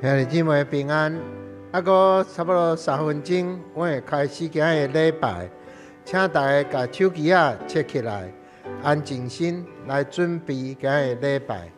兄弟姊妹平安，猶閣差不多3分鐘，阮會開始今仔日禮拜，請大家共手機仔切起來，安靜心來準備今仔日禮拜。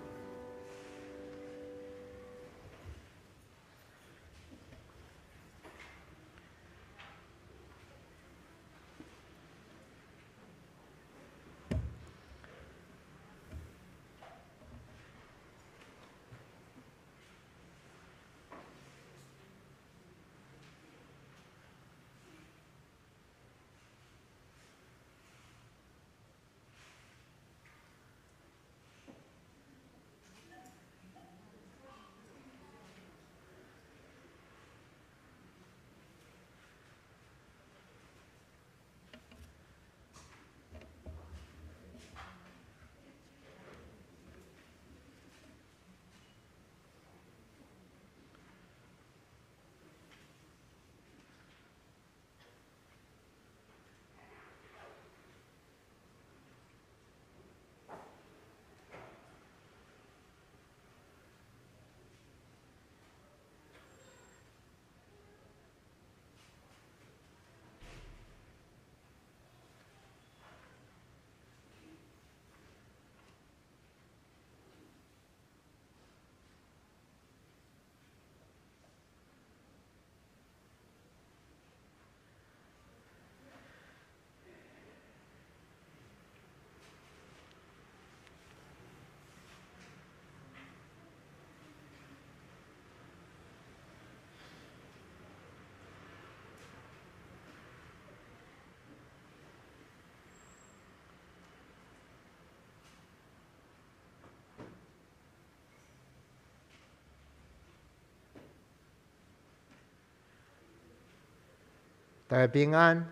大家平安，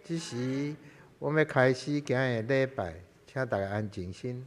這時我欲開始今日禮拜，請大家安靜心。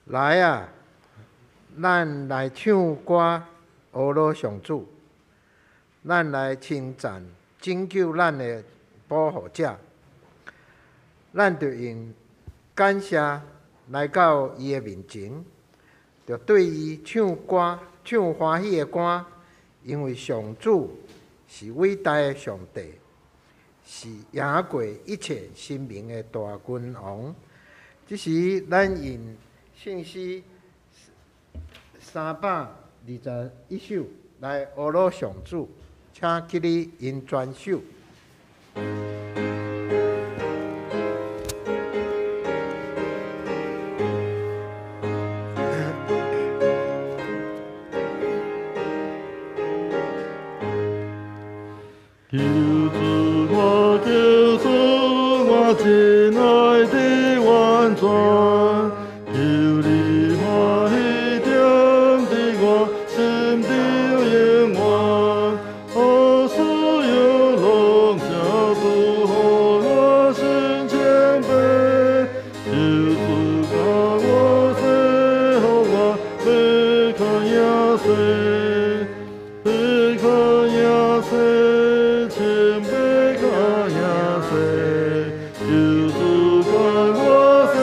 來啊，咱來唱歌，呵咾上主，咱來稱讚拯救咱的保護者。咱著用感謝來到伊的面前，著對伊唱歌，唱歡喜的歌，因為上主是偉大的上帝，是贏過一切神明的大君王。這時，咱用聖詩321首來呵咾上主，請起立𪜶全首。求主我求主我親愛的完全，求你歡喜踮佇我心中永遠，予所有攏才拄予我心清白。求主教我洗，予我欲較贏勢，欲較贏勢。清白較贏勢，求主教我洗，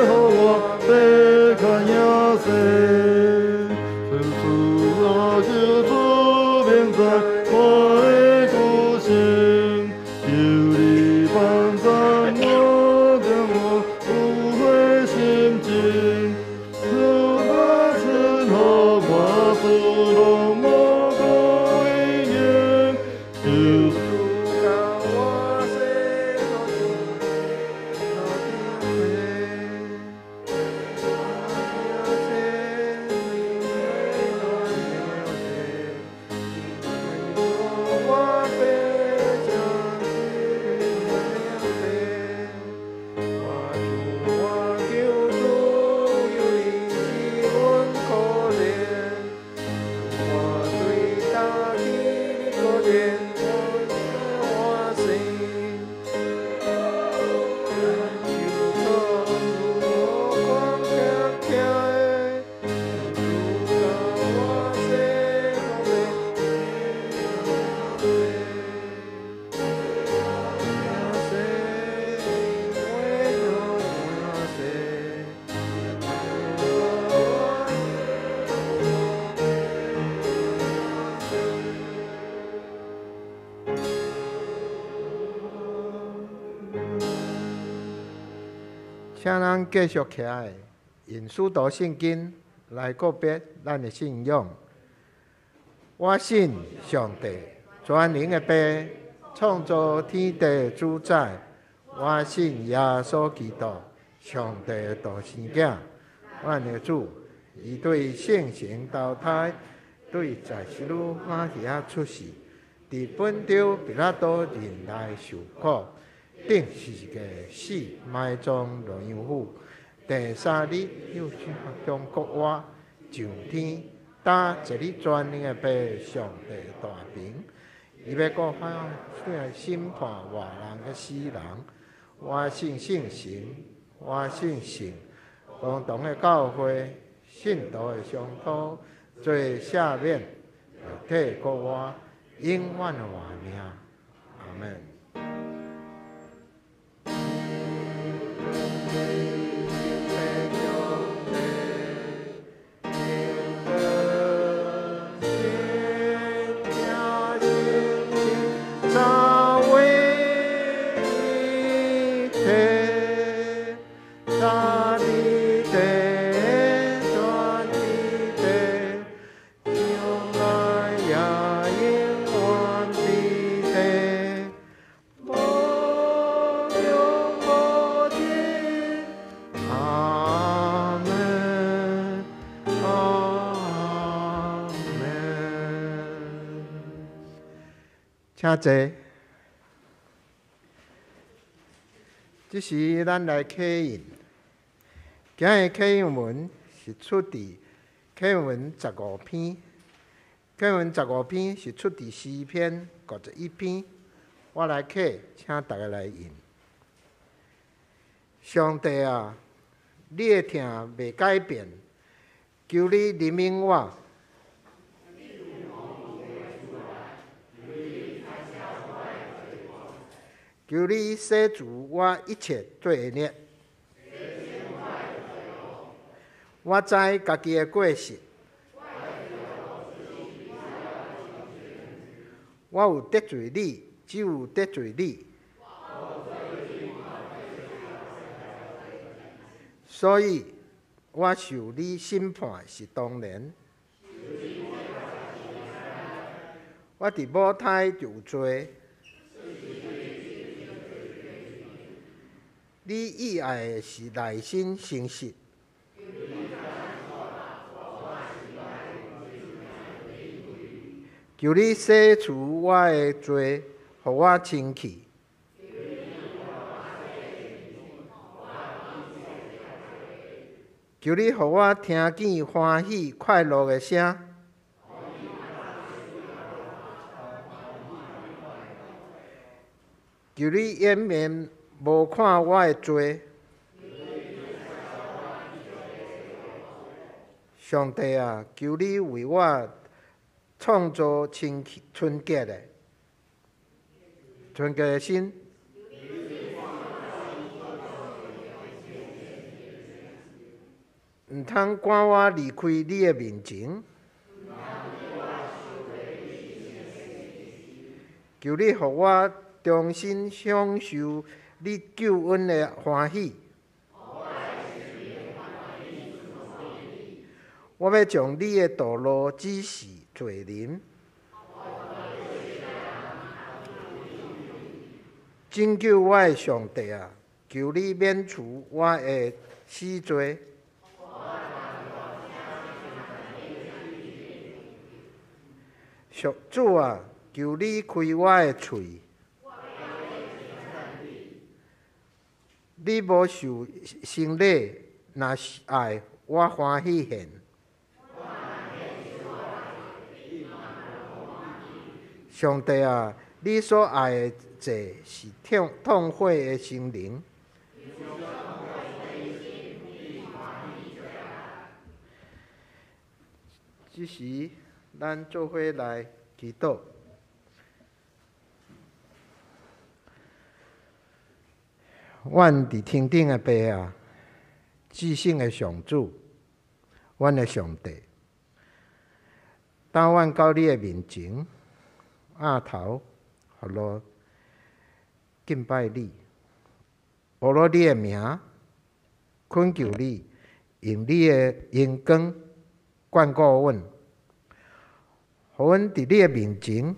予我欲較贏勢。求主啊，求主免在我的孤身，求你幫贊我，將我有悔心情，求我存予我主攏無顧威嚴，求主教我洗，請咱繼續徛來，用使徒信經來告別咱的信仰。我信上帝，全能的父，創造天地主宰。我信耶穌基督，上帝的獨生囝，阮的主，伊對聖神投胎，對在洗女瑪利亞出世，佇本丟彼拉多任內受苦，釘十字架死，埋葬落陰府，第三日又向復活，上天，搭坐佇全能的父上帝大爿，伊欲閣返來審判活人佮死人。我信聖神，我信聖共同的教會，信徒的相托，罪赦免，肉體復活，永遠的活命。阿們。阿們，阿們。請坐。這時，咱來啟印。今日啟印文是出佇啟印文十五篇，啟印文十五篇是出佇詩篇51篇。我來啟，請大家來印。上帝啊，你的疼袂改變，求你憐憫我。求你洗除我一切罪孽。我知家己的過失，我有得罪你，只有得罪你。所以我受你審判是當然。我佇母胎就有罪。你意愛的是內心誠實。求你洗除我的罪，予我清氣。求你予我聽見歡喜快樂的聲。求你掩面無看我的罪。上帝啊，求你為我創造清純潔的、純潔的心。毋通趕我離開你的面前。求你予我重新享受你救恩的歡喜。我欲將你的道路指示罪人。拯救我的上帝啊，求你免除我的死罪。主啊，求你開我的喙。你無受牲禮，若是愛，我歡喜獻。上帝啊，你所愛的祭是痛悔的心靈。這時，咱做伙來祈禱。阮佇天頂的父啊，至聖的上主，阮的上帝，當阮到你的面前，額頭伏落敬拜你，呼嚕你的名，懇求你用你的榮光眷顧阮，予阮佇你的面前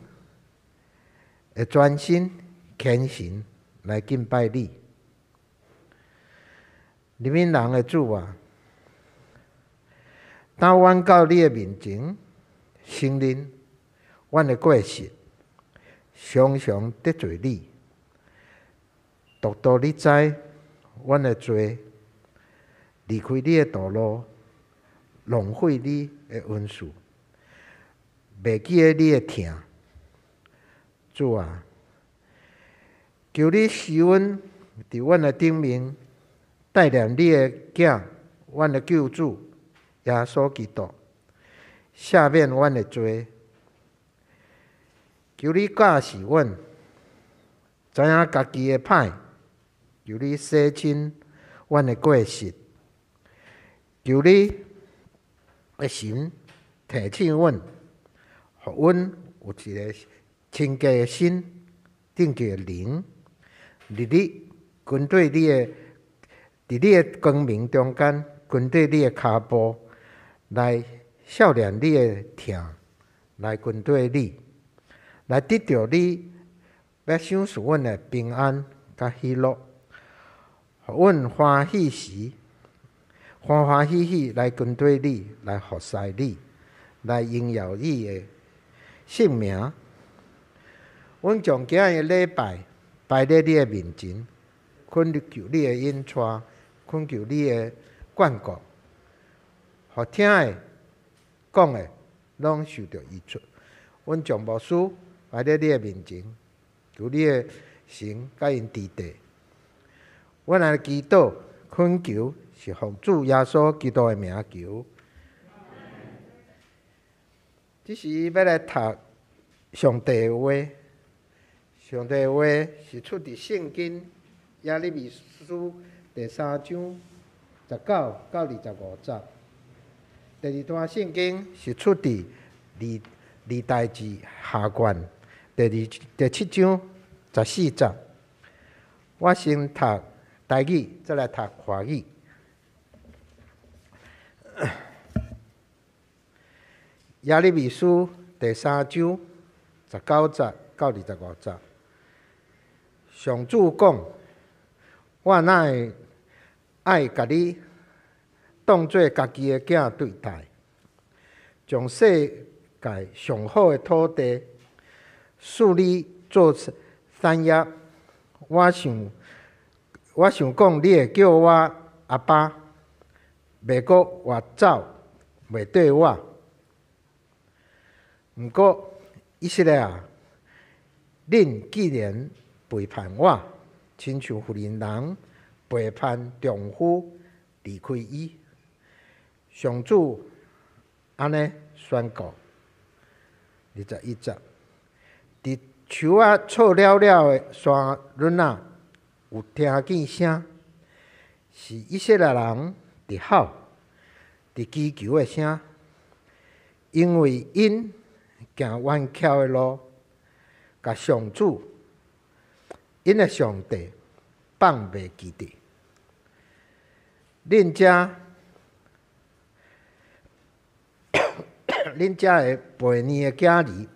會專心虔誠來敬拜你。憐憫人的主啊，當阮到你的面前，承認阮的過失，常常得罪你，獨獨你知阮的罪，離開你的道路，浪費你的恩賜，袂記得你的疼。主啊，求你施恩佇阮的頂面，帶領你的囝，阮的救主耶穌基督，赦免阮的罪。求你教示阮，知影家己的歹，求你洗清阮的過失，求你的神提醒阮，予阮有一個清潔的心、正直的靈，日日跟綴你的，佇你的光明中間，跟綴你的跤步，來少年你的疼，來跟綴你，來得著你欲賞賜阮的平安佮喜樂，予阮歡喜時，歡歡喜喜來跟綴你，來服侍你，來榮耀你的聖名。阮將今日的禮拜擺佇你的面前，懇求你的引帶，懇求你的眷顧，予聽的、講的，攏受著益處。阮將牧師擺佇你的面前，求你的神佮𪜶治理。阮來祈禱，懇求是奉主耶穌基督的名求。這時欲來讀上帝的話，上帝的話是出佇聖經耶利米書第三章19到25節。第二段聖經是出佇歷代志下卷第第二第七章十四節。我先讀台語，再來讀華語。耶利米書第三章十九節到25節，上主講：我哪會愛共你當做家己的囝對待，將世界上好的土地賜你做產業。我想講，你會叫我阿爸，袂閣越走，袂綴我。毋過以色列啊，恁既然背叛我，親像婦人人背叛丈夫離開伊，上主按呢宣告。21節，佇樹仔錯了了的山崙仔，有聽見聲，是以色列人佇吼，佇祈求的聲，因為𪜶行彎曲的路，共上主𪜶的上帝放袂記得。恁遮的悖逆的囝兒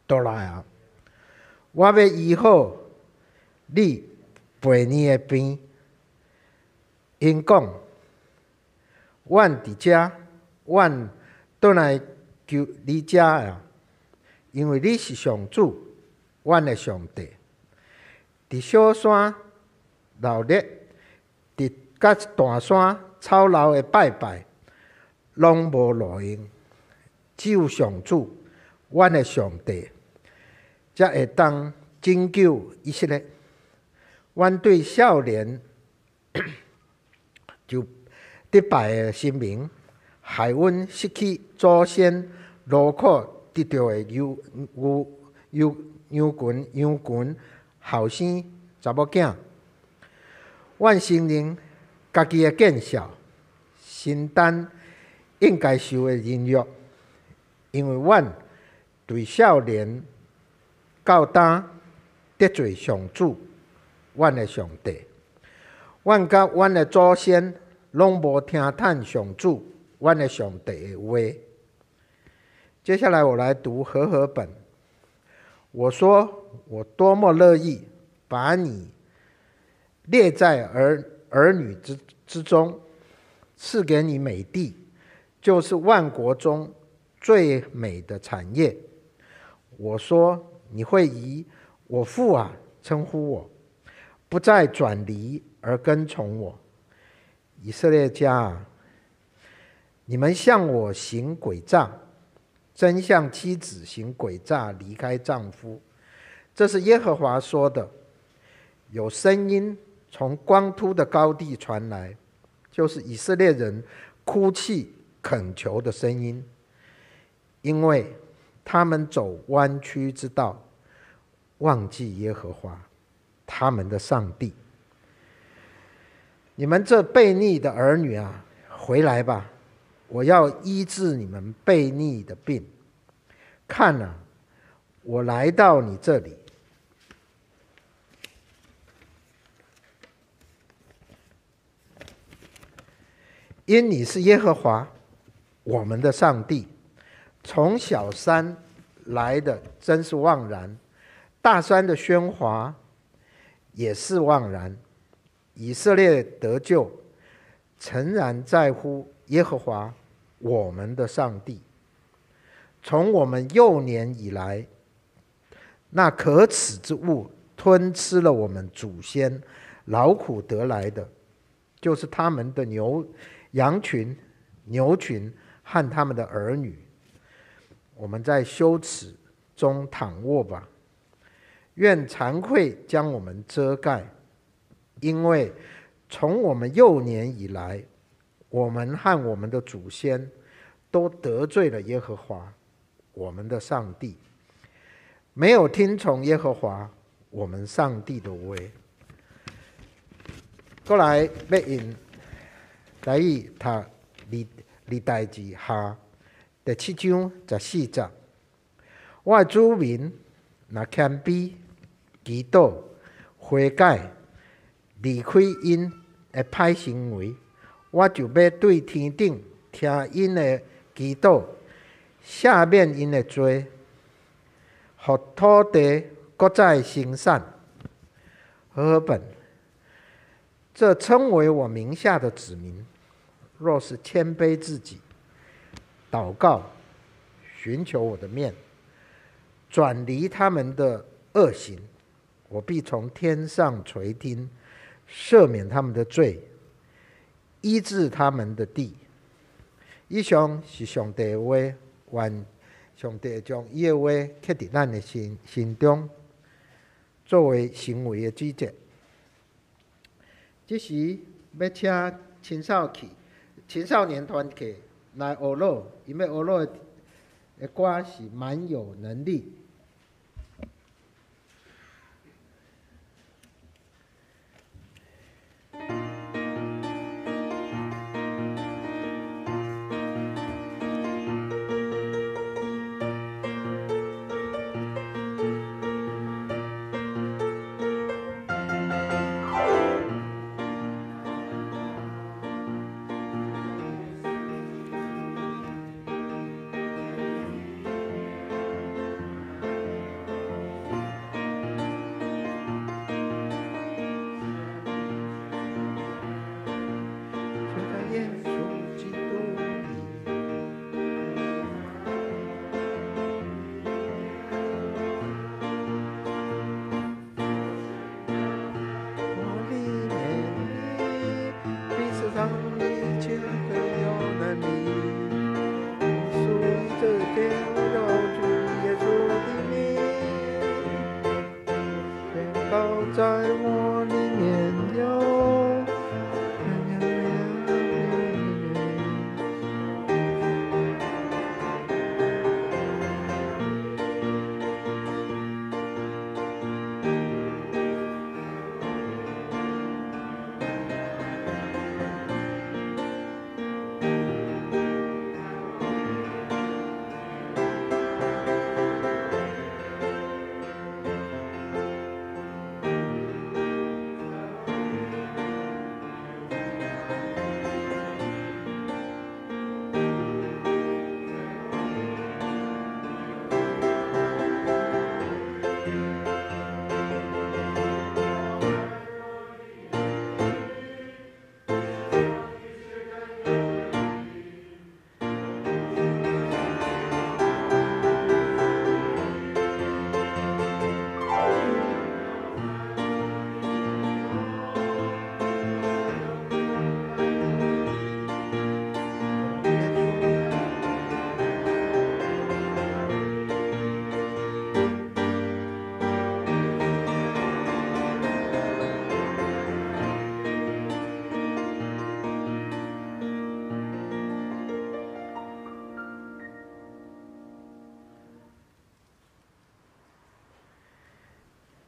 都來啊！我欲醫好你悖逆的病。𪜶講：阮佇遮，阮轉來求你遮啊！因為你是上主，阮的上帝。佇小山鬧熱，佇佮大山草嘍的拜拜，攏無路用。只有上主，阮的上帝，才會當拯救以色列。阮對少年就得敗的神明，害阮失去祖先勞苦得著的牛牛牛羊群羊群後生查某囝。阮承認家己的見笑，承擔應該受的凌辱，因為阮對少年到今得罪上主，阮的上帝。阮佮阮的祖先攏無聽趁上主，阮的上帝的話。接下來我來讀和合本。我說，我多麼樂意把你列在兒女之中，賜給你美地，就是萬國中最美的產業。我說，你會以我父啊稱呼我，不再轉離而跟從我。以色列家啊，你們向我行詭詐，真像妻子行詭詐離開丈夫。這是耶和華說的。有聲音從光禿的高地傳來，就是以色列人哭泣懇求的聲音，因為他們走彎曲之道，忘記耶和華他們的上帝。你們這悖逆的兒女啊，回來吧！我要醫治你們悖逆的病。看啊，我來到你這裡，因你是耶和華我們的上帝。從小山來的真是枉然，大山的喧譁也是枉然。以色列得救，誠然在乎耶和華我們的上帝。從我們幼年以來，那可恥之物吞吃了我們祖先勞苦得來的，就是他們的牛羊群、牛群和他們的兒女。我們在羞恥中躺臥吧，願慚愧將我們遮蓋，因為從我們幼年以來，我們和我們的祖先都得罪了耶和華我們的上帝，沒有聽從耶和華我們上帝的話。過來欲用台語讀歷代志下第七章十四節，我的子民若若謙卑、祈禱、悔改，離開𪜶的歹行為，我就欲對天頂聽𪜶的祈禱，赦免𪜶的罪，予土地閣再生產。和合本，這稱為我名下的子民，若是謙卑自己，禱告，尋求我的面，轉離他們的惡行，我必從天上垂聽，赦免他們的罪，醫治他們的地。以上是上帝的話，願上帝將伊的話刻佇咱的心心中，作為行為的準則。這時欲請青少期、青少年團體來學樂，𪜶欲學樂的歌是滿有能力。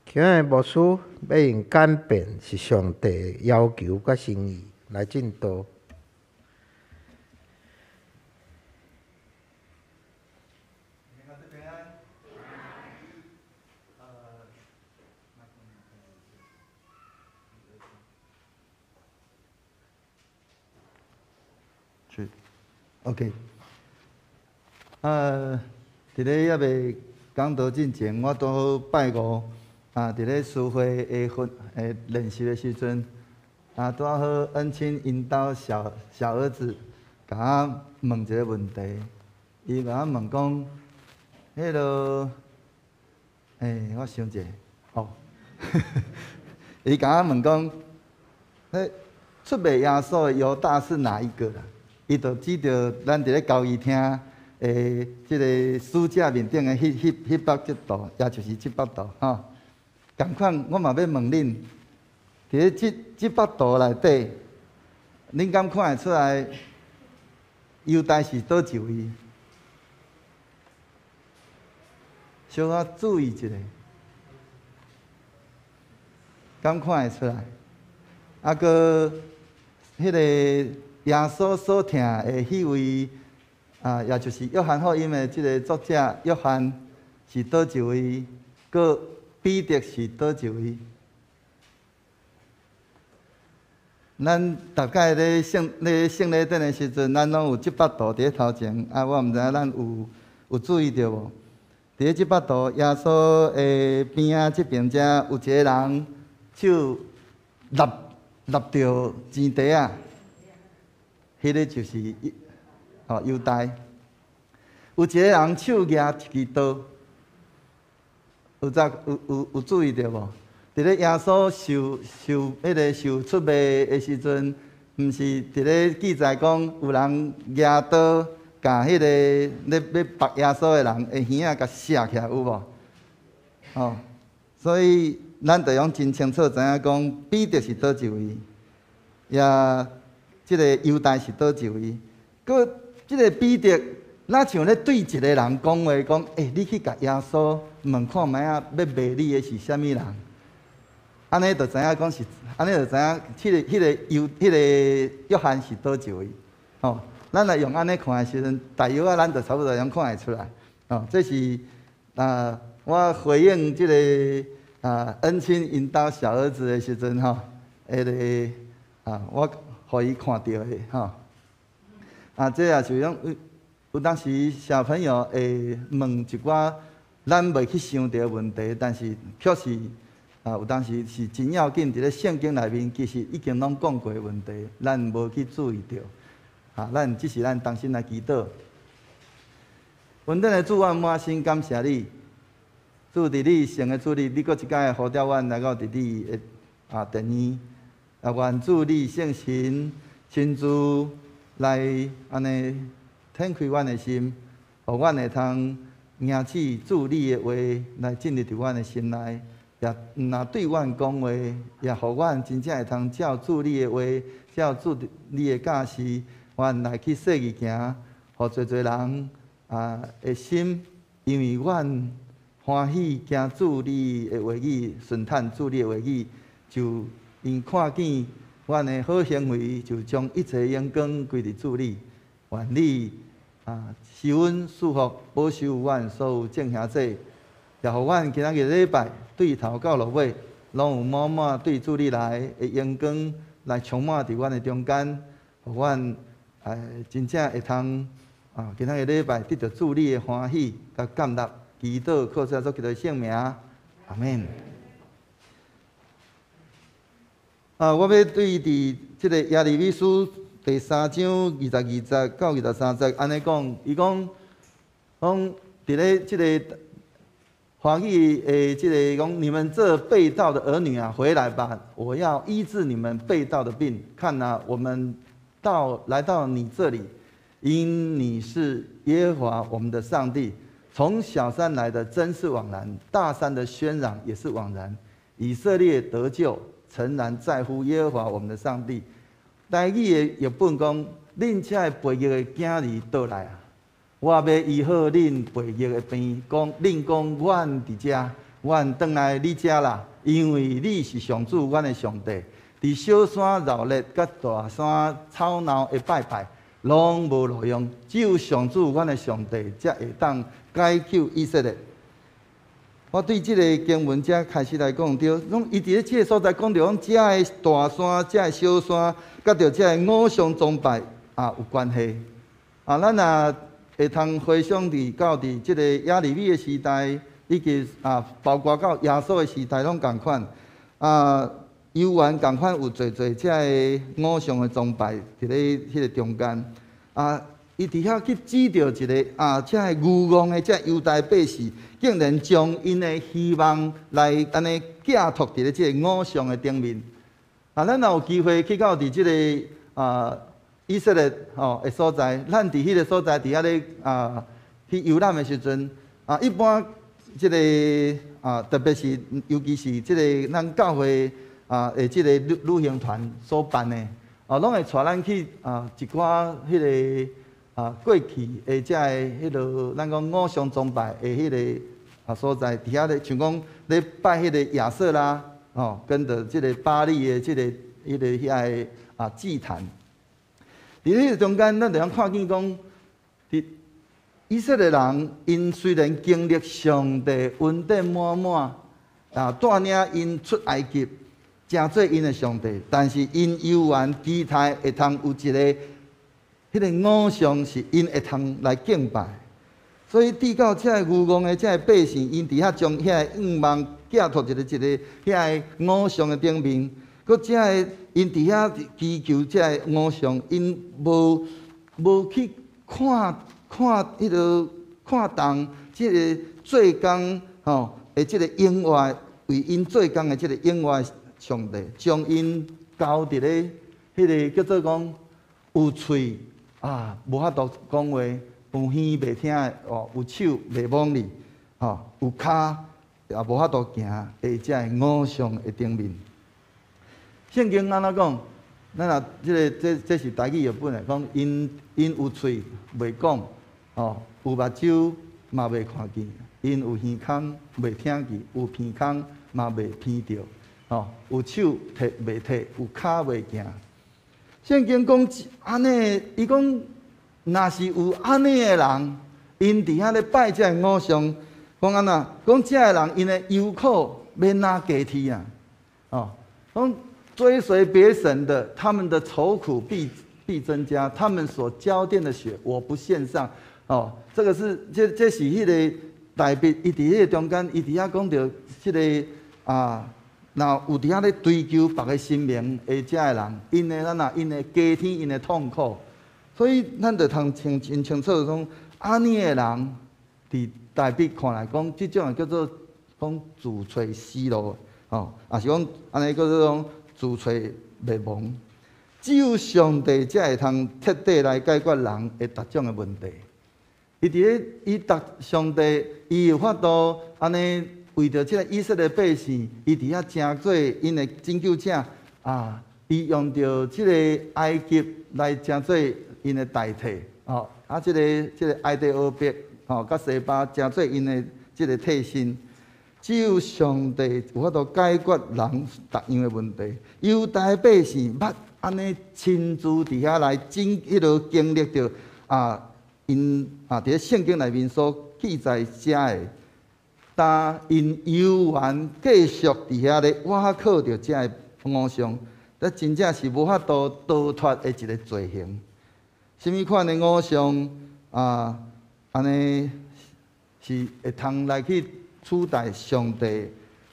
今日牧師欲用簡便是上帝要求佮心意來證道。 OK，啊，佇咧猶未講道進前，我拄好拜五啊，佇咧詩會的訓的練習的時陣，啊，拄好恩親𪜶兜小小兒子，共我問一个問題，伊共我問講，彼个，欸，我想者，哦，伊共我問講，彼出賣耶穌的猶大是哪一個啦？伊就指著咱佇咧交誼廳的這个書架面頂的彼幅這圖，也就是這幅圖吼。仝款，我嘛欲問恁，佇咧這幅圖內底，恁敢看會出來猶大是佗一位？小可注意一下，敢看會出來？啊，閣彼个耶穌所疼的彼位，啊，也就是約翰福音的這个作者約翰是佗一位？閣閣彼得是佗一位？咱逐擺咧聖禮典的時陣，咱攏有這幅圖佇咧頭前。啊，我毋知影咱有注意著無？佇咧這幅圖，耶穌的邊仔這邊遮有一個人手擸擸著錢袋仔，彼个就是猶大。有一個人手舉一支刀，有咋有有有注意著無？佇咧耶穌受受彼个受出賣的時陣，毋是佇咧記載講有人舉刀，共彼個咧欲縛耶穌的人的耳仔共捒起來，有無？哦，所以咱就用真清楚知影講，彼得是佗一位，也這個猶大是佗一位。閣這個彼得，若像咧對一個人講話，講，欸，你去共耶穌問看覓仔，欲賣你的是啥物人？按呢就知影講是，按呢就知影，彼个約翰是佗一位，吼。咱來用按呢看的時陣，大約仔咱就差不多用看會出來，吼。這是啊，我回應這個恩親𪜶兜小兒子的時陣，吼，彼个啊，我予伊看著的，吼。啊，這也是講有當時小朋友會問一寡咱袂去想著的問題，但是確實。啊，有當時是真要緊，佇咧聖經內面其實已經攏講過的問題，咱無去注意著。啊，咱只是咱同心來祈禱。恩典的主，阮滿心感謝你。主佇你聖的主日，你閣一擺呼召阮來到佇你的殿院。啊，願主你聖神親自來按呢展開阮的心，予阮會通迎接主你的話來進入佇阮的心內。也毋若對阮講話，也予阮真正會通照主你的話，照主你的教示，阮來去細意行，予濟濟人的心，因為阮歡喜行主你的話語，順趁主你的話語，就𪜶看見阮的好行為，就將一切榮光歸佇主你。願你施恩賜福，保守阮所有眾兄弟，也予阮今仔日禮拜對頭到落尾，攏有滿滿對主你來的榮光來充滿佇阮的中間，予阮真正會通今仔日禮拜得著主你的歡喜佮感納，祈禱靠主耶穌基督的聖名，阿門。啊，我欲對佇這个耶利米書第三章22節到23節按呢講，伊講講佇咧這个華語的這个講，你們這背道的兒女啊，回來吧！我要醫治你們背道的病。看哪，我們到來到你這裡，因你是耶和華我們的上帝。從小山來的真是枉然，大山的喧嚷也是枉然。以色列得救，誠然在乎耶和華我們的上帝。台語的譯本講，恁這个悖逆的囝兒倒來啊！我欲醫好恁悖逆的病，講恁講阮佇遮，阮轉來你遮啦，因為你是上主，阮的上帝。佇小山鬧熱，佮大山吵鬧的拜拜，攏無路用，只有上主，阮的上帝，才會當解救以色列。我對這个經文遮開始來講，著攏伊佇咧這个所在講著講，遮个大山、遮个小山，佮著遮个偶像崇拜有關係。啊，咱若會通回想佇到佇這个耶利米的時代，以及包括到耶穌的時代，攏仝款。啊，猶原仝款有濟濟遮个偶像的崇拜佇咧彼个中間。啊，伊佇遐去指著一个遮个愚戇的遮猶大百姓，竟然將𪜶的希望來按呢寄託佇咧這个偶像的頂面。啊，咱若有機會去到佇這个以色列的所在，咱佇彼个所在佇遐咧去遊覽的時陣，一般這个特別是尤其是這个咱教會的這个旅行團所辦的，攏會帶咱去一寡彼个過去的遮个彼落咱講偶像崇拜的彼个所在，佇遐咧像講咧拜彼個亞舍拉，吼，跟著這个巴力的這个彼个遐个祭壇。佇彼个中間，咱就通看見講，佇以色列人𪜶雖然經歷上帝恩典滿滿，啊，帶領𪜶出埃及，成做𪜶的上帝，但是𪜶猶原期待會通有一个彼个偶像是𪜶會通來敬拜。所以，直到這个愚戇的這个百姓，𪜶佇遐將遐个願望寄託佇一個一個遐个偶像的頂面，閣這个𪜶佇遐祈求這个偶像，𪜶無去看看彼个看重這个做工吼的這个永活，為𪜶做工的這個永活上帝，將𪜶交佇咧彼个叫做講有喙啊，無法度講話；有耳袂聽的哦，有手袂摸你，吼，有跤也無法度行的這个偶像的頂面。聖經按怎講？咱若這个這是台語譯本的，講𪜶有喙袂講，吼，有目睭嘛袂看見，𪜶有耳孔袂聽見，有鼻孔嘛袂鼻著，吼，有手提袂提，有跤袂行。聖經講按呢，伊講若是有按呢的人，𪜶佇遐咧拜這个偶像，講按怎？講這个人𪜶的憂苦欲哪加添啊？哦，講追隨別神的，他們的愁苦必增加，他們所澆奠的血，我不獻上。哦，這個是這是彼个大衛，伊佇彼个中間，伊佇遐講著這个啊，若有佇遐咧追求別个神明的這个人，𪜶的按怎？𪜶會加添𪜶的痛苦。所以咱就通清真清楚講，按呢的人，佇大衛看來講，這種叫做講自揣死路，吼，也是講按呢叫做講自揣滅亡。只有上帝才會通徹底來解決人的逐種的問題。伊佇咧，伊逐上帝，伊有法度按呢為著這个以色列百姓，伊佇遐成做𪜶的拯救者啊！伊用著這个埃及來成做𪜶的代替，吼啊！這个埃提俄別吼，佮西巴成做𪜶的這个替身。只有上帝有法度解決人逐樣的問題。猶大百姓捌按呢親自佇遐來經彼落經歷著啊！𪜶啊，佇咧聖經內面所記載寫的，但𪜶猶原繼續佇遐咧倚靠著這个偶像，這真正是無法度逃脫的一个罪行。啥物款的偶像啊？按呢是會通來去取代上帝？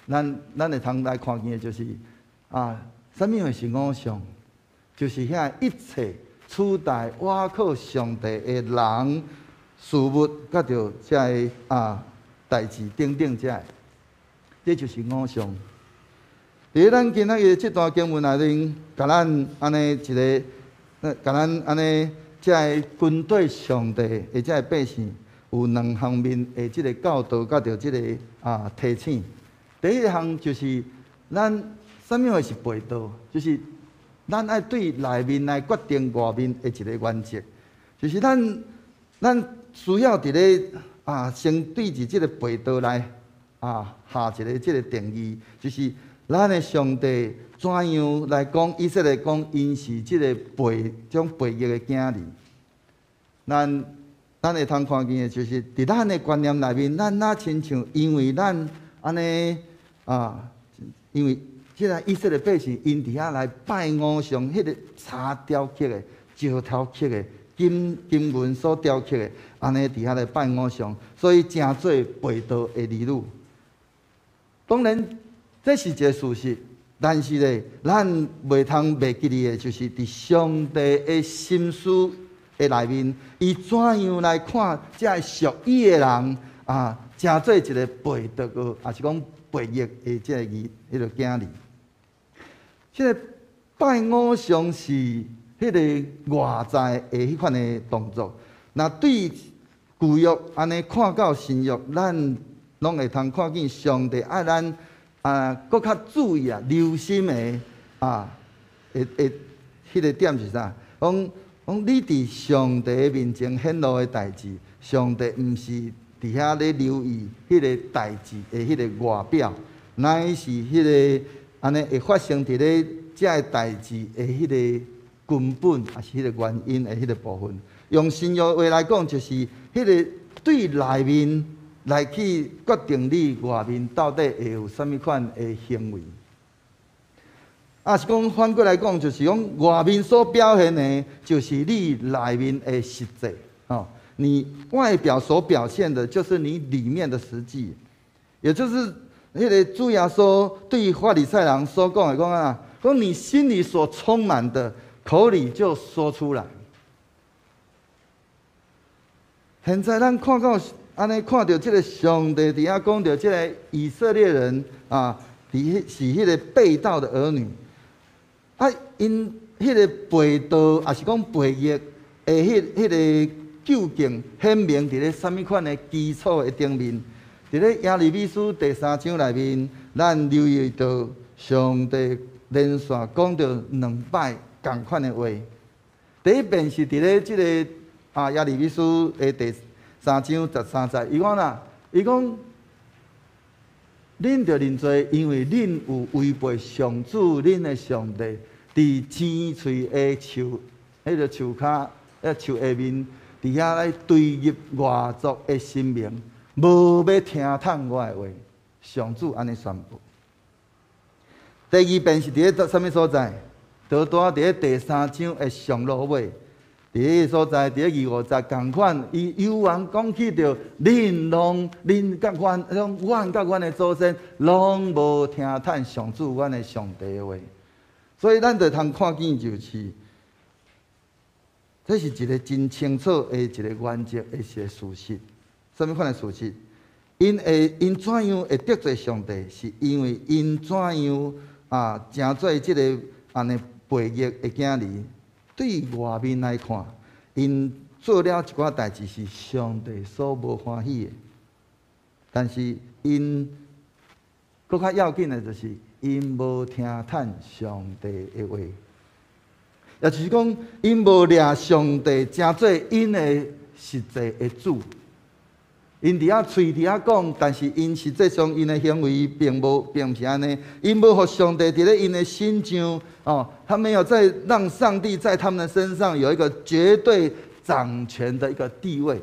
咱會通來看見的就是啊，啥物貨是偶像？就是遐一切取代倚靠上帝的人、事物，佮著這个啊代誌等等這个，這就是偶像。佇咧咱今仔日這段經文內面，共咱按呢一个，共咱按呢這个軍隊上帝的這个百姓，有兩方面的這个教導，佮著這个啊提醒。第一項就是咱啥物貨是背道，就是咱愛對內面來決定外面的一个原則，就是咱需要佇咧啊，先對著這个背道來啊下一个這个定義，就是咱的上帝怎樣來講，以色列講𪜶是這个背種背逆的囝兒。咱會通看見的就是，佇咱的觀念內面，咱若親像因為咱按呢啊，因為這个以色列百姓，𪜶佇遐來拜偶像，彼个柴雕刻的、石頭刻的、金銀所雕刻的，按呢佇遐來拜偶像，所以成做背道的兒女。當然，這是一个事實，但是咧，咱袂通袂記得的，就是佇上帝的心思的內面，伊怎樣來看這个屬伊的人啊，成做一个背道的，抑是講背逆的這个兒，彼个囝兒。這个拜偶像是彼个外在的彼款的動作。若對舊約按呢看到新約，咱攏會通看見上帝愛咱啊，閣較注意啊，留心的啊，會彼个點是啥？講講你佇上帝面前顯露的代誌，上帝毋是佇遐咧留意彼个代誌的彼个外表，乃是彼个按呢會發生佇咧這个代誌的彼个根本，抑是彼个原因的彼个部分。用新約話來講，就是彼个對內面來去決定你外面到底會有啥物款的行為。啊，是講反過來講，就是講外面所表現的，就是你內面的實際。哦，你外表所表現的，就是你裡面的實際。也就是彼个主耶穌對法利賽人所講的講啊，講你心裡所充滿的，口裡就說出來。現在咱看到按呢，看著這个上帝佇遐講著這个以色列人啊，佇是彼个背道的兒女。啊，𪜶彼个背道，抑是講背逆的彼个究竟顯明佇咧啥物款的基礎的頂面？佇咧耶利米書第三章內面，咱留意到上帝連續講著兩擺仝款的話。第一遍是佇咧這个耶利米書的第三章13節，伊講啦，伊講，恁著認罪，因為恁有違背上主恁的上帝，佇青翠的樹，彼个樹跤，彼樹下面，佇遐來堆入外族的神明，無欲聽從我的話，上主按呢宣布。第二遍是佇咧啥物所在？就拄仔佇咧第三章的上落尾，佇彼个所在，佇咧二五節仝款，伊猶原講起著，恁攏恁佮阮，講阮佮阮的祖先，攏無聽從上主阮的上帝的話，所以咱就通看見就是，這是一个真清楚的一个原則的一个事實。啥物款的事實？𪜶會𪜶怎樣會得罪上帝？是因為𪜶怎樣啊，成做這个按呢背逆的囝兒？對外面來看，𪜶做了一寡代誌是上帝所無歡喜的，但是𪜶閣較要緊的就是𪜶無聽從上帝的話，也就是講，𪜶無掠上帝成做𪜶的實際的主。𪜶佇遐喙佇遐講，但是𪜶實際上𪜶的行為並無，並毋是按呢。𪜶無予上帝佇咧𪜶的身上，哦，他沒有在讓上帝在他們的身上有一個絕對掌權的一個地位。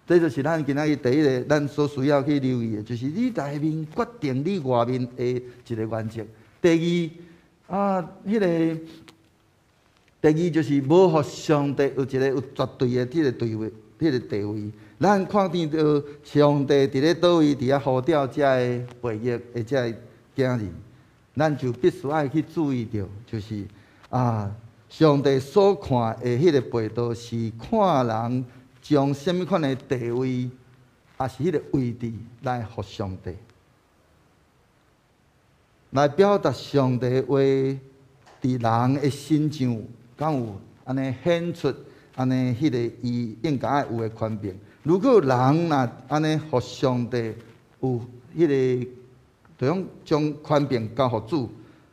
這就是咱今仔日第一个，咱所需要去留意的，就是你內面決定你外面的一个原則。第二，啊，彼个第二就是無予上帝有一个有絕對的這个地位，這个地位。咱看見著上帝佇咧佗位佇遐呼召這个背逆的這个囝兒，咱就必須愛去注意著，就是啊，上帝所看的彼个背道是看人將啥物款的地位，抑是彼个位置來予上帝，來表達上帝的話佇人的身上，敢有按呢顯出按呢彼个伊應該愛有的權柄。如果人若按呢予上帝有彼个，就講將權柄交予主，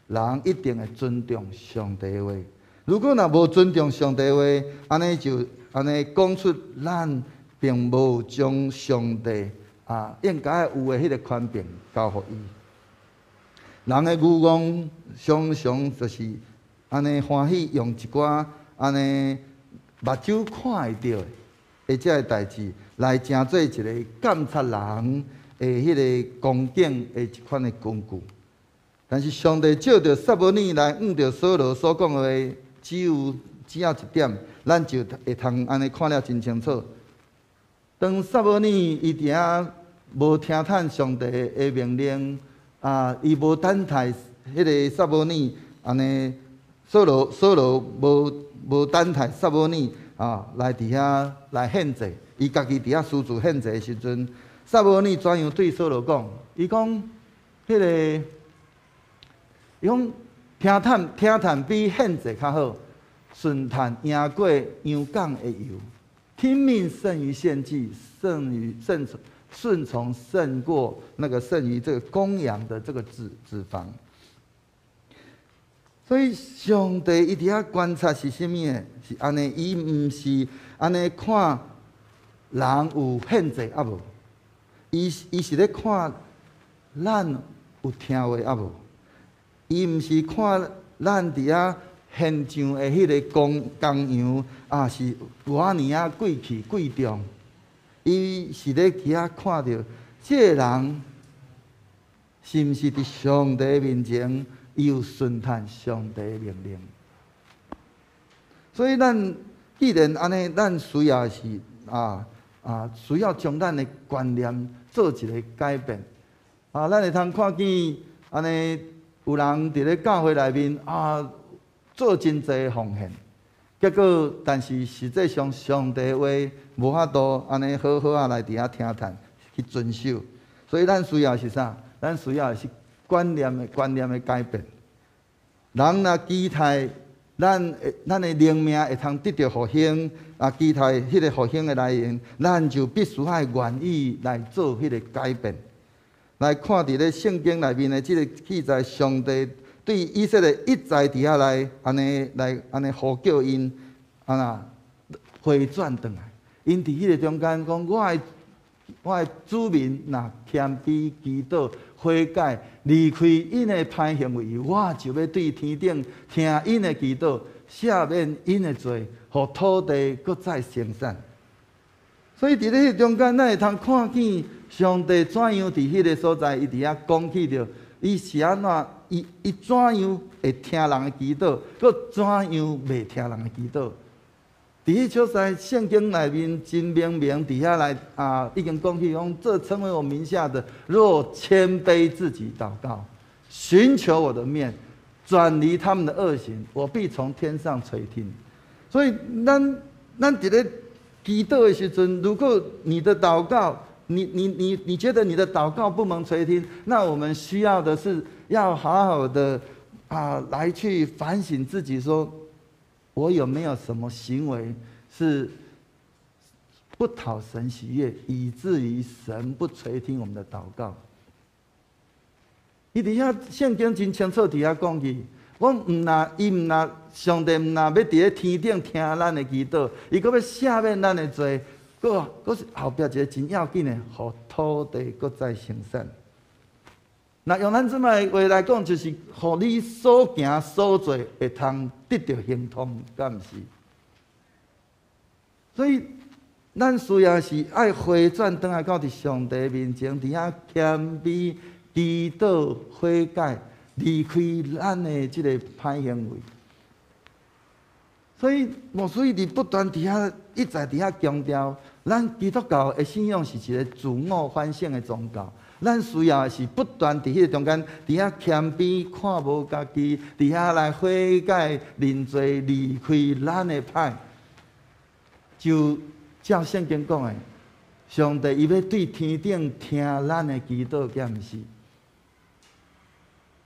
人一定會尊重上帝的話。如果若無尊重上帝的話，按呢就按呢講出咱並無將上帝啊應該有的彼个權柄交予伊。人的慾望常常就是按呢歡喜用一寡按呢目睭看會著的這个代誌來成做一个監察人的彼个光景的一款的工具。但是上帝藉著撒母耳來向著掃羅所講的話，只要一點，咱就會通按呢看了真清楚。當撒母耳伊佇遐無聽從上帝的命令，啊，伊無等待彼个撒母耳按呢，掃羅無等待撒母耳啊來佇遐來獻祭，伊家己佇遐私自獻祭的時陣，撒母耳怎樣對掃羅講？伊講，彼个，伊講聽從聽從比獻祭較好，順從贏過羊犅的油。聽命勝於獻祭，勝於順從順從勝過那個勝於這個公羊的這個脂肪。所以上帝伊佇遐觀察是啥物的？是按呢，伊毋是按呢看人有獻祭抑無？伊是咧看咱有聽話抑無？伊毋是看咱佇遐獻上的彼个公公羊啊，是偌爾仔貴氣貴重。伊是咧去遐看著這個人是毋是佇上帝面前，伊有順從上帝命令。所以咱既然按呢，咱需要是需要將咱的觀念做一個改變。咱會通看見按呢，有人佇咧教會內面做真濟奉獻，結果但是實際上上帝話無法度按呢好好仔來佇遐聽聽去遵守。所以咱需要是啥？咱需要的是觀念的改變。人若期待咱的靈命會通得著復興，期待彼個復興的來臨，咱就必須愛願意來做彼個改變。來看佇咧聖經內面的這個記載，上帝對以色列一再佇遐來按呢來按呢呼叫𪜶，回轉轉來。𪜶佇彼個中間講，我的子民若謙卑祈禱悔改，離開𪜶的歹行為，我就欲對天頂聽𪜶的祈禱，赦免𪜶的罪，予土地閣再生產。所以佇咧彼中間，咱會通看見上帝怎樣佇彼個所在，伊佇遐講起著，伊是按怎，伊怎樣會聽人的祈禱，閣怎樣袂聽人的祈禱。佇彼所在聖經內面真明明佇遐來已經講起講，這稱為我名下的，若謙卑自己禱告，尋求我的面，轉離他們的惡行，我必從天上垂聽。所以咱佇咧祈禱的時陣，如果你的禱告，你覺得你的禱告不蒙垂聽，那我們需要的是要好好的來去反省自己，說我有沒有什麼行為是不討神喜悅，以至於神不垂聽我們的禱告。伊佇遐聖經真清楚佇遐講去，講毋若伊毋若上帝毋若欲佇咧天頂聽咱的祈禱，伊閣欲赦免咱的罪，閣是後壁一個真要緊的，予土地閣再生產。若用咱這擺話來講，就是予你所行所做會通得著亨通，敢毋是？所以，咱需要是愛回轉轉來到佇上帝面前，佇遐謙卑、祈禱、悔改，離開咱的這個歹行為。所以，牧師一直不斷佇遐一再佇遐強調，咱基督教的信仰是一個自我反省的宗教。咱需要的是不斷佇彼個中間，佇遐謙卑，看無家己，佇遐來悔改、認罪、離開咱的歹。就照聖經講的，上帝伊欲對天頂聽咱的祈禱，敢毋是？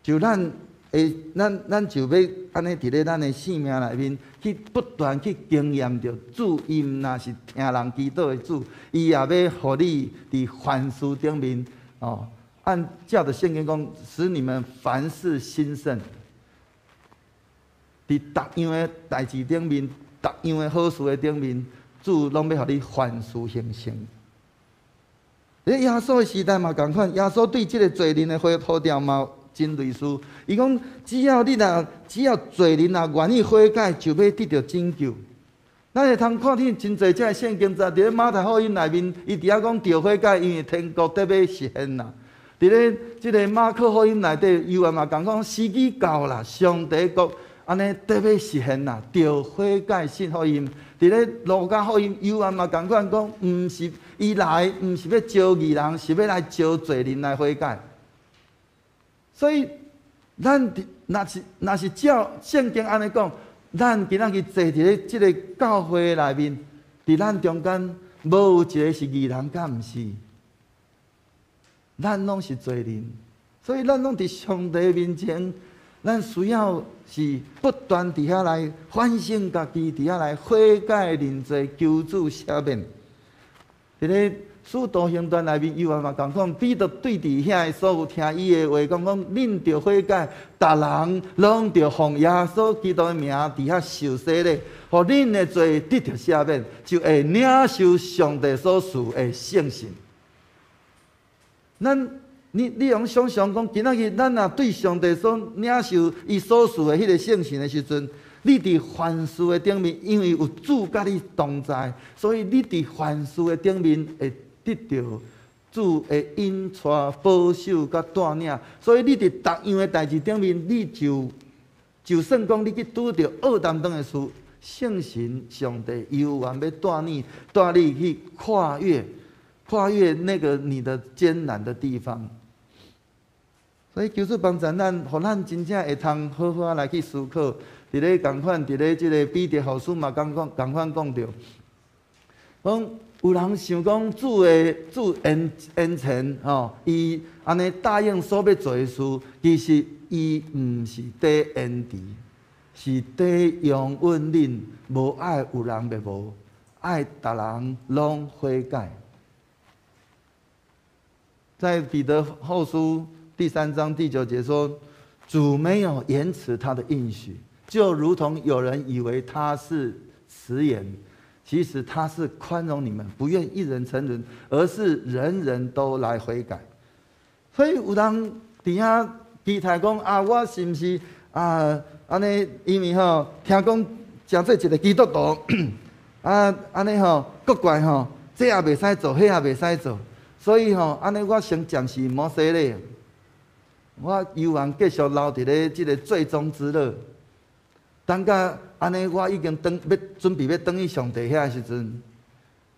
就咱會，咱就欲按呢佇咧咱的生命內面，去不斷去經驗著主，伊毋若是聽人祈禱的主，伊也欲予你佇凡事頂面。按照著聖經講，使你們凡事興盛，佇逐樣的代誌頂面，逐樣的好事的頂面，主攏欲予你凡事興盛。佇耶穌的時代嘛仝款，耶穌對這個罪人的呼召嘛真類似。伊講，只要罪人若願意悔改，就欲得著拯救。咱會通看見真濟這个聖經在佇咧馬太福音內面，伊佇遐講著悔改，因為天國得欲實現啦。佇咧這个馬可福音內底，猶原嘛共講時機到啦，上帝國按呢得欲實現啦，著悔改信福音。佇咧路加福音，猶原嘛仝款講，毋是伊來，毋是欲召義人，是欲來召罪人來悔改。所以，咱若是照聖經按呢講，咱今仔日坐佇咧這个教會內面，佇咱中間無有一个是義人，敢毋是？咱攏是罪人，所以咱攏佇上帝面前，咱需要是不斷佇遐來反省家己，佇遐來悔改認罪，求主赦免。佇咧使徒行傳內面，猶原嘛共講，彼得對佇遐的所有聽伊的話講講，恁著悔改，逐人攏著奉耶穌基督的名佇遐受洗禮，予恁的罪得著赦免，就會領受上帝所賜的聖神。咱你用想像講，今仔日咱若對上帝所領受伊所賜的彼個聖神的時陣，你佇凡事的頂面，因為有主佮你同在，所以你佇凡事的頂面會得著主的引帶、保守佮帶領。所以你佇逐樣的代誌頂面，你就算講你去拄著惡擔當的事，聖神上帝猶原欲帶你，帶你去跨越，跨越那個你的艱難的地方。所以求主幫助咱，予咱真正會通好好仔來去思考。佇咧仝款，佇咧這个彼得後書嘛，仝講仝款講著，講有人想講主的主延前吼，伊按呢答應所欲做的事，其實伊毋是佇延遲，是佇容忍恁，無愛有人滅亡，愛逐人攏悔改。在彼得後書第三章第九節說：主沒有延遲他的應許。就如同有人以為他是遲延，其實他是寬容你們，不願一人沉淪，而是人人都來悔改。所以有人佇遐期待講啊，我是毋是啊？按呢，因為吼聽講誠濟一个基督徒啊，按呢吼，國怪吼，這也袂使做，彼也袂使做，所以吼，按呢我先暫時毋好洗禮，我猶原繼續留佇咧這个罪中之樂。等甲按呢，我已經轉欲準備欲轉去上帝遐的時陣，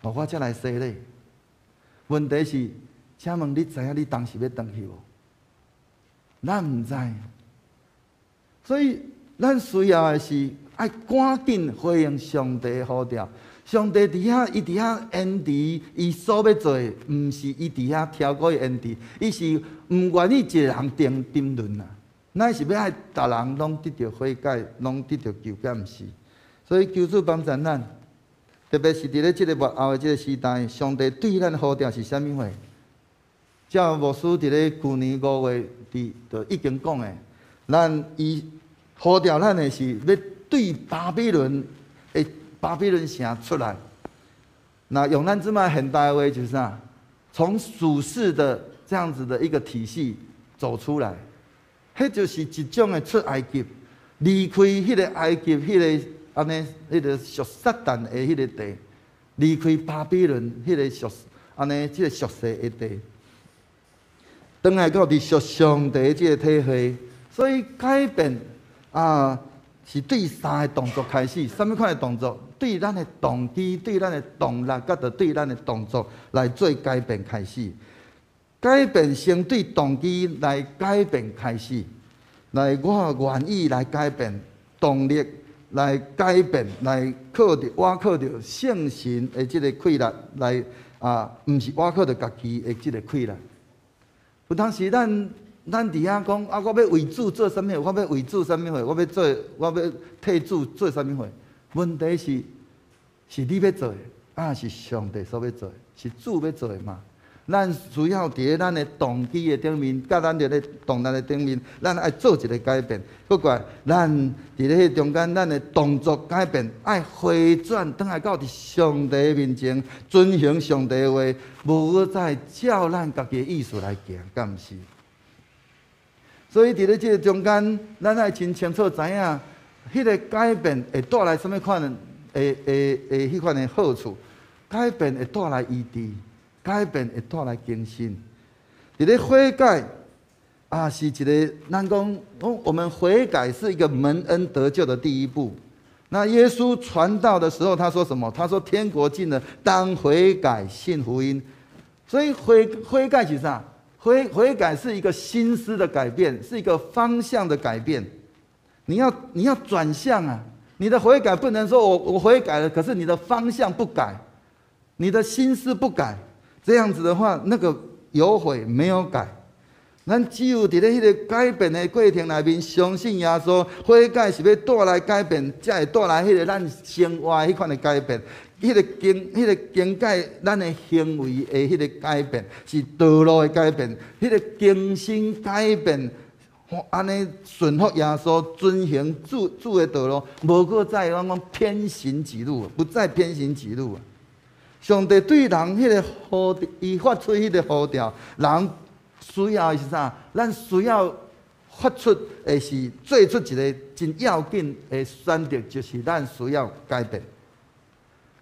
我才來洗禮。問題是，請問你知影你當時欲轉去無？咱毋知。所以，咱需要的是愛趕緊回應上帝的呼召。上帝佇遐，伊佇遐延遲，伊所欲做的，毋是伊佇遐超過延遲，伊是毋願意一个人沉淪啊。乃是欲愛逐人攏得著悔改，攏得著救，敢毋是？所以求主幫助咱，特別是佇咧這个末後的這个時代，上帝對咱呼召是啥物貨？照牧師佇咧舊年5月佇就已經講的，咱伊呼召咱的是欲對巴比倫的巴比倫城出來。那用咱這擺現代話就是啥？從屬世的這樣子的一個體系走出來。彼就是一種的出埃及，離開彼个埃及，彼个按呢，彼个屬撒旦的彼个地，離開巴比倫彼个屬按呢，這个屬世的地，轉來到佇屬上帝這个體系，所以改變啊，是對三个動作開始，啥物款的動作？對咱的動機、對咱的動力，佮著對咱的動作來做改變開始。改變先對動機來改變開始，來我願意來改變動力來改變，來靠著倚靠著聖神的這个氣力來啊，毋是倚靠著家己的這个氣力。有當時咱佇遐講啊，我欲為主做啥物貨？我欲為主啥物貨？我欲做，我欲替主做啥物貨？問題是，是你欲做的，抑是上帝所欲做的？是主欲做的嘛？咱需要佇咧咱的動機的頂面，佮咱佇咧動力的頂面，咱愛做一个改變。閣過來，咱佇咧彼中間，咱的動作改變，愛回轉，轉來到佇上帝面前，遵行上帝的話，無閣再照咱家己的意思來行，敢毋是？所以佇咧這个中間，咱愛真清楚知影，彼个改變會帶來啥物款的、的彼款的好處，改變會帶來醫治。改變會帶來更新。佇咧悔改啊，是一个咱講，我們悔改是一個蒙恩得救的第一步。那耶穌傳道的時候，他說什麼？他說：天國近了，當悔改，信福音。所以悔改是啥？悔改是一個心思的改變，是一個方向的改變。你要轉向啊！你的悔改不能說我悔改了，可是你的方向不改，你的心思不改。這樣子的話，那個有悔沒有改。咱只有佇咧彼个改變的過程內面，相信耶穌，悔改是欲帶來改變，才會帶來彼个咱生活彼款的改變，彼个更改咱的行為的彼个改變，是道路的改變，彼个更新改變，按呢順服耶穌，遵行主的道路，無閣再講講偏行己路，不再偏行己路。上帝對人彼个呼召，伊發出彼个呼召，人需要的是啥？咱需要發出的是做出一个真要緊的選擇，就是咱需要改變。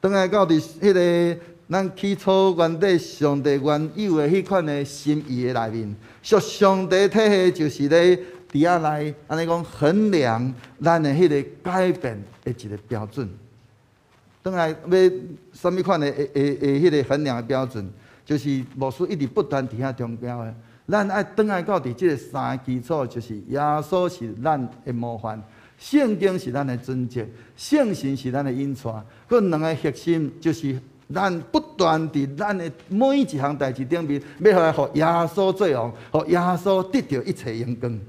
轉來到佇彼个咱起初原底上帝原有的彼款的心意的內面，屬上帝體系就是咧佇遐來按呢講衡量咱的彼个改變的一个標準。轉來欲啥物款的彼个衡量的標準，就是牧師一直不斷佇遐強調的。咱愛轉來到佇這个三个基礎，就是耶穌是咱的模範，聖經是咱的準則，聖神是咱的引帶。閣兩个核心就是咱不斷佇咱的每一項代誌頂面，欲來予耶穌做王，予耶穌得著一切榮光。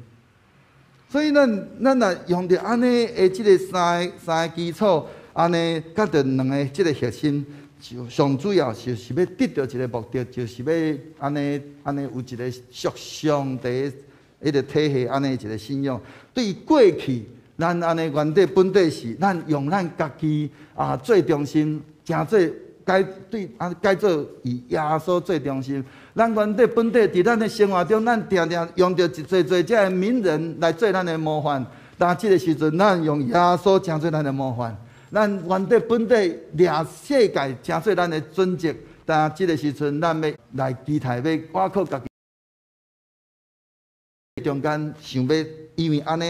所以咱若用著按呢的這个三个基礎，按呢佮著兩个這个核心，就上主要就是欲得著一个目的，就是欲按呢按呢有一个屬上帝彼个體系，按呢一个信仰。對過去，咱按呢原底本底是，咱用咱家己啊做中心，成做改對啊改做以耶穌做中心。咱原底本底佇咱的生活中，咱定定用著一濟濟這个名人來做咱的模範。但這个時陣，咱用耶穌成做咱的模範。咱原底本底掠世界成做咱的準則，但這个時陣，咱欲來期待，欲倚靠家己中間想欲，因為按呢，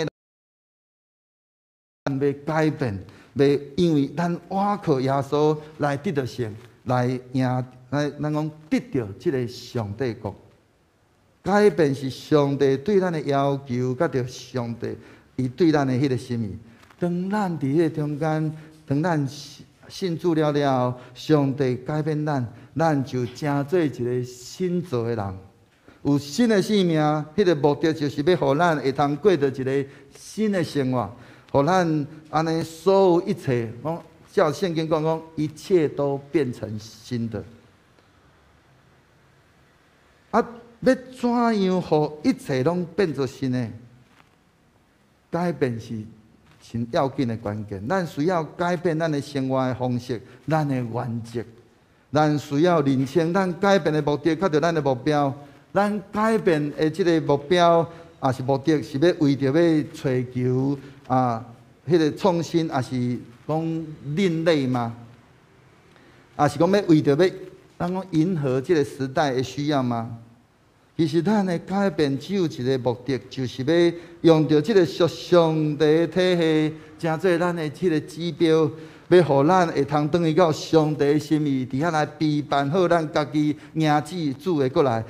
咱欲改變，欲因為咱倚靠耶穌來得著勝，來贏，來咱講得著這个上帝國。改變是上帝對咱的要求，佮著上帝伊對咱的彼个心意。當咱佇彼个中間，當咱信主了了後，上帝改變咱，咱就成做一个新造的人，有新的生命。彼个目的就是欲予咱會通過著一个新的生活，予咱按呢所有一切，講照聖經講講，一切都變成新的。啊，欲怎樣予一切攏變做新的？改變是真要緊的關鍵。咱需要改變咱的生活的方式，咱的原則。咱需要認清咱改變的目的，佮著咱的目標。咱改變的這个目標，抑是目的，是欲為著欲追求啊，彼个創新，抑是講另類嗎？抑是講欲為著欲，咱講迎合這个時代的需要嗎？其實咱的改變只有一个目的，就是欲用著這个屬上帝的體系，成做咱的這个指標，欲予咱會通轉去到上帝的心意，佇遐來陪伴好咱家己迎接主的過來。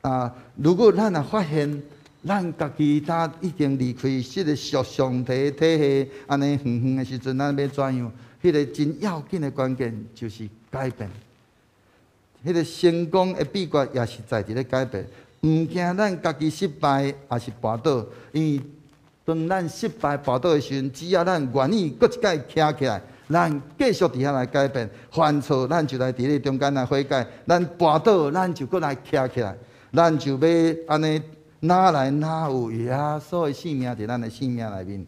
啊，如果咱若發現咱家己早已經離開這个屬上帝的體系，按呢遠遠的時陣，咱欲怎樣？彼个真要緊的關鍵就是改變。彼个成功的秘訣也是在佇咧改變。毋驚咱家己失敗，抑是跋倒，因為當咱失敗跋倒的時陣，只要咱願意閣一擺徛起來，咱繼續佇遐來改變。犯錯，咱就來佇咧中間來悔改；咱跋倒，咱就閣來徛起來。咱就欲按呢，哪來哪有耶穌的性命佇咱的性命內面。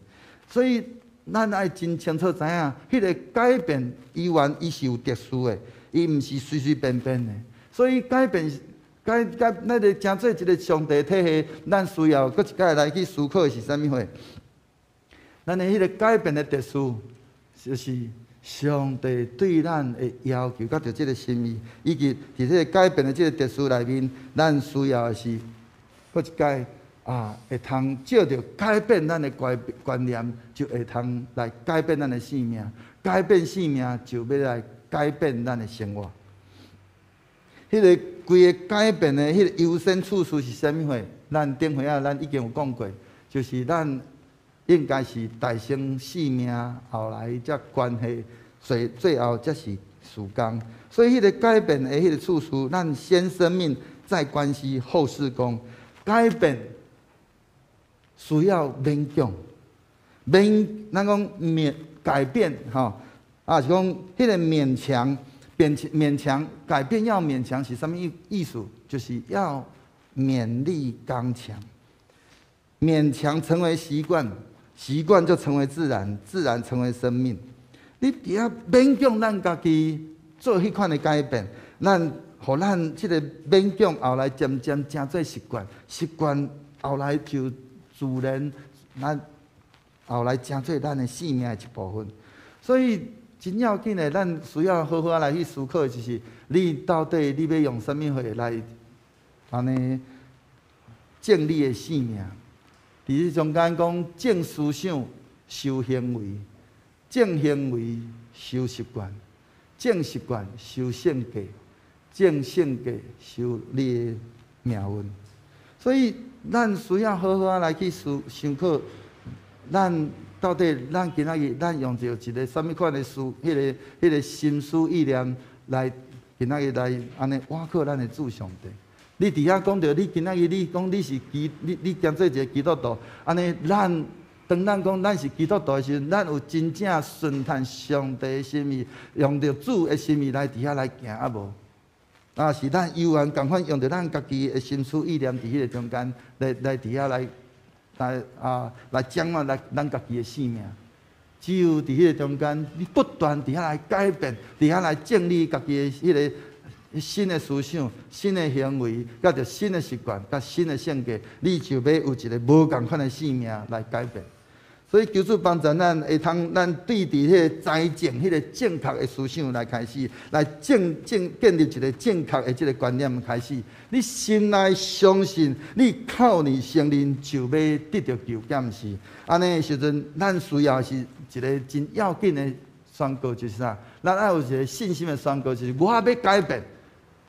所以，咱愛真清楚知影，彼个改變伊原伊是有特殊的，伊毋是隨隨便便的。所以改變。改改，咱個成做一个上帝體系，咱需要閣一擺來去思考的是啥物貨？咱的彼个改變的特殊，就是上帝對咱的要求，佮著這个心意，以及佇這个改變的這个特殊內面，咱需要的是閣一擺啊，會通藉著改變咱的觀念，就會通來改變咱的生命，改變生命就欲來改變咱的生活。彼个規个改變的彼个優先次序是啥物貨？咱頂回仔咱已經有講過，就是咱應該是代先性命，後來才關係，最後才是事工。所以彼个改變的彼个次序，咱先生命，再關係，後事工。改變需要勉強，勉咱講勉改變吼，啊是講彼个勉強。勉強改變要勉強是啥物意思？就是要勉勵剛強，勉強成為習慣，習慣就成為自然，自然成為生命。你佇遐勉強咱家己做彼款的改變，咱予咱這个勉強後來漸漸成做習慣，習慣後來就自然咱後來成做咱的性命的一部分。所以真要緊的，咱需要好好仔來去思考的就是，你到底你欲用啥物貨來按呢種你的性命？佇這中間講，種思想收行為，種行為收習慣，種習慣收性格，種性格收你的命運。所以，咱需要好好仔來去思想考，咱到底咱今仔日咱用著一個啥物款的思，彼個心思意念來今仔日來按呢倚靠咱的主上帝。你佇遐講著，你今仔日你講你是基，你兼做一個基督徒，按呢咱當咱講咱是基督徒的時陣，咱有真正順趁上帝的心意，用著主的心意來佇遐來行啊無？啊，是咱猶原仝款用著咱家己的心思意念佇彼個中間來佇遐來掌握來咱家己的性命。只有佇彼個中間，你不斷佇遐來改變，佇遐來整理家己的彼個新的思想、新的行為，佮著新的習慣、佮新的性格，你就欲有一個無仝款的性命來改變。所以求主幫助咱，會通咱對佇彼個栽種彼個正確的思想來開始，來正正建立一個正確的這個觀念開始。你心內相信，你口裡承認就欲得著救，敢毋是？按呢的時陣，咱需要是一個真要緊的宣告，就是啥？咱愛有一個信心的宣告，就是我欲改變，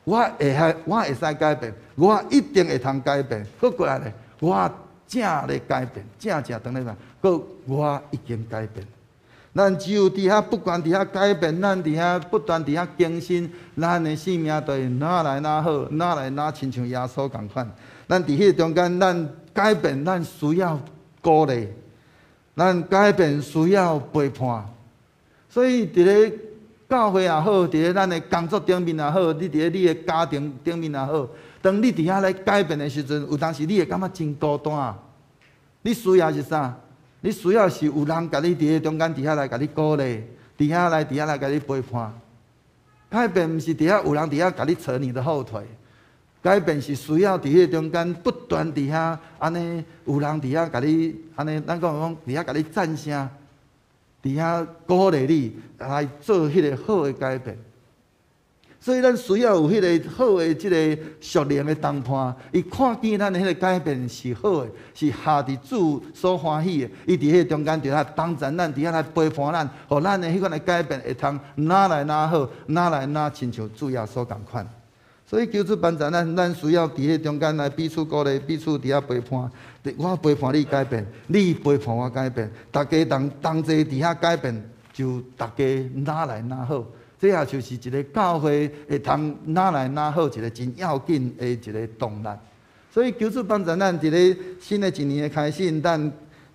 我會使，我會使改變，我一定會通改變。閣過來咧，我正咧改變，正正當咧變，閣我已經改變。咱只有佇遐不斷佇遐改變，咱佇遐不斷佇遐更新，咱的性命就會愈來愈好，愈來愈親像耶穌仝款。咱佇彼個中間，咱改變，咱需要鼓勵，咱改變需要陪伴。所以佇咧教會也好，佇咧咱的工作頂面也好，你佇咧你的家庭頂面也好，當你佇遐來改變的時陣，有當時你會感覺真孤單。你需要是啥？你需要是有人共你佇咧中間佇遐來共你鼓勵，佇遐來共你陪伴。改變毋是佇遐有人佇遐共你扯你的後腿，改變是需要佇彼個中間不斷佇遐按呢，有人佇遐共你按呢，咱講講佇遐共你讚聲，佇遐鼓勵你來做彼個好的改變。所以咱需要有彼個好的這個屬靈的同伴，伊看見咱的彼個改變是好的，是合佇主所歡喜的。伊佇彼個中間佇遐幫助咱，佇遐來陪伴咱，予咱的彼款的改變會通愈來愈好，愈來愈親像主耶穌仝款。所以求主幫助咱，咱需要佇彼個中間來彼此鼓勵，彼此佇遐陪伴。我陪伴你改變，你陪伴我改變，大家同同齊佇遐改變，就大家愈來愈好。這也就是一個教會會通愈來愈好一個真要緊的一個動力。所以求主幫助咱佇咧新的一年的開始，咱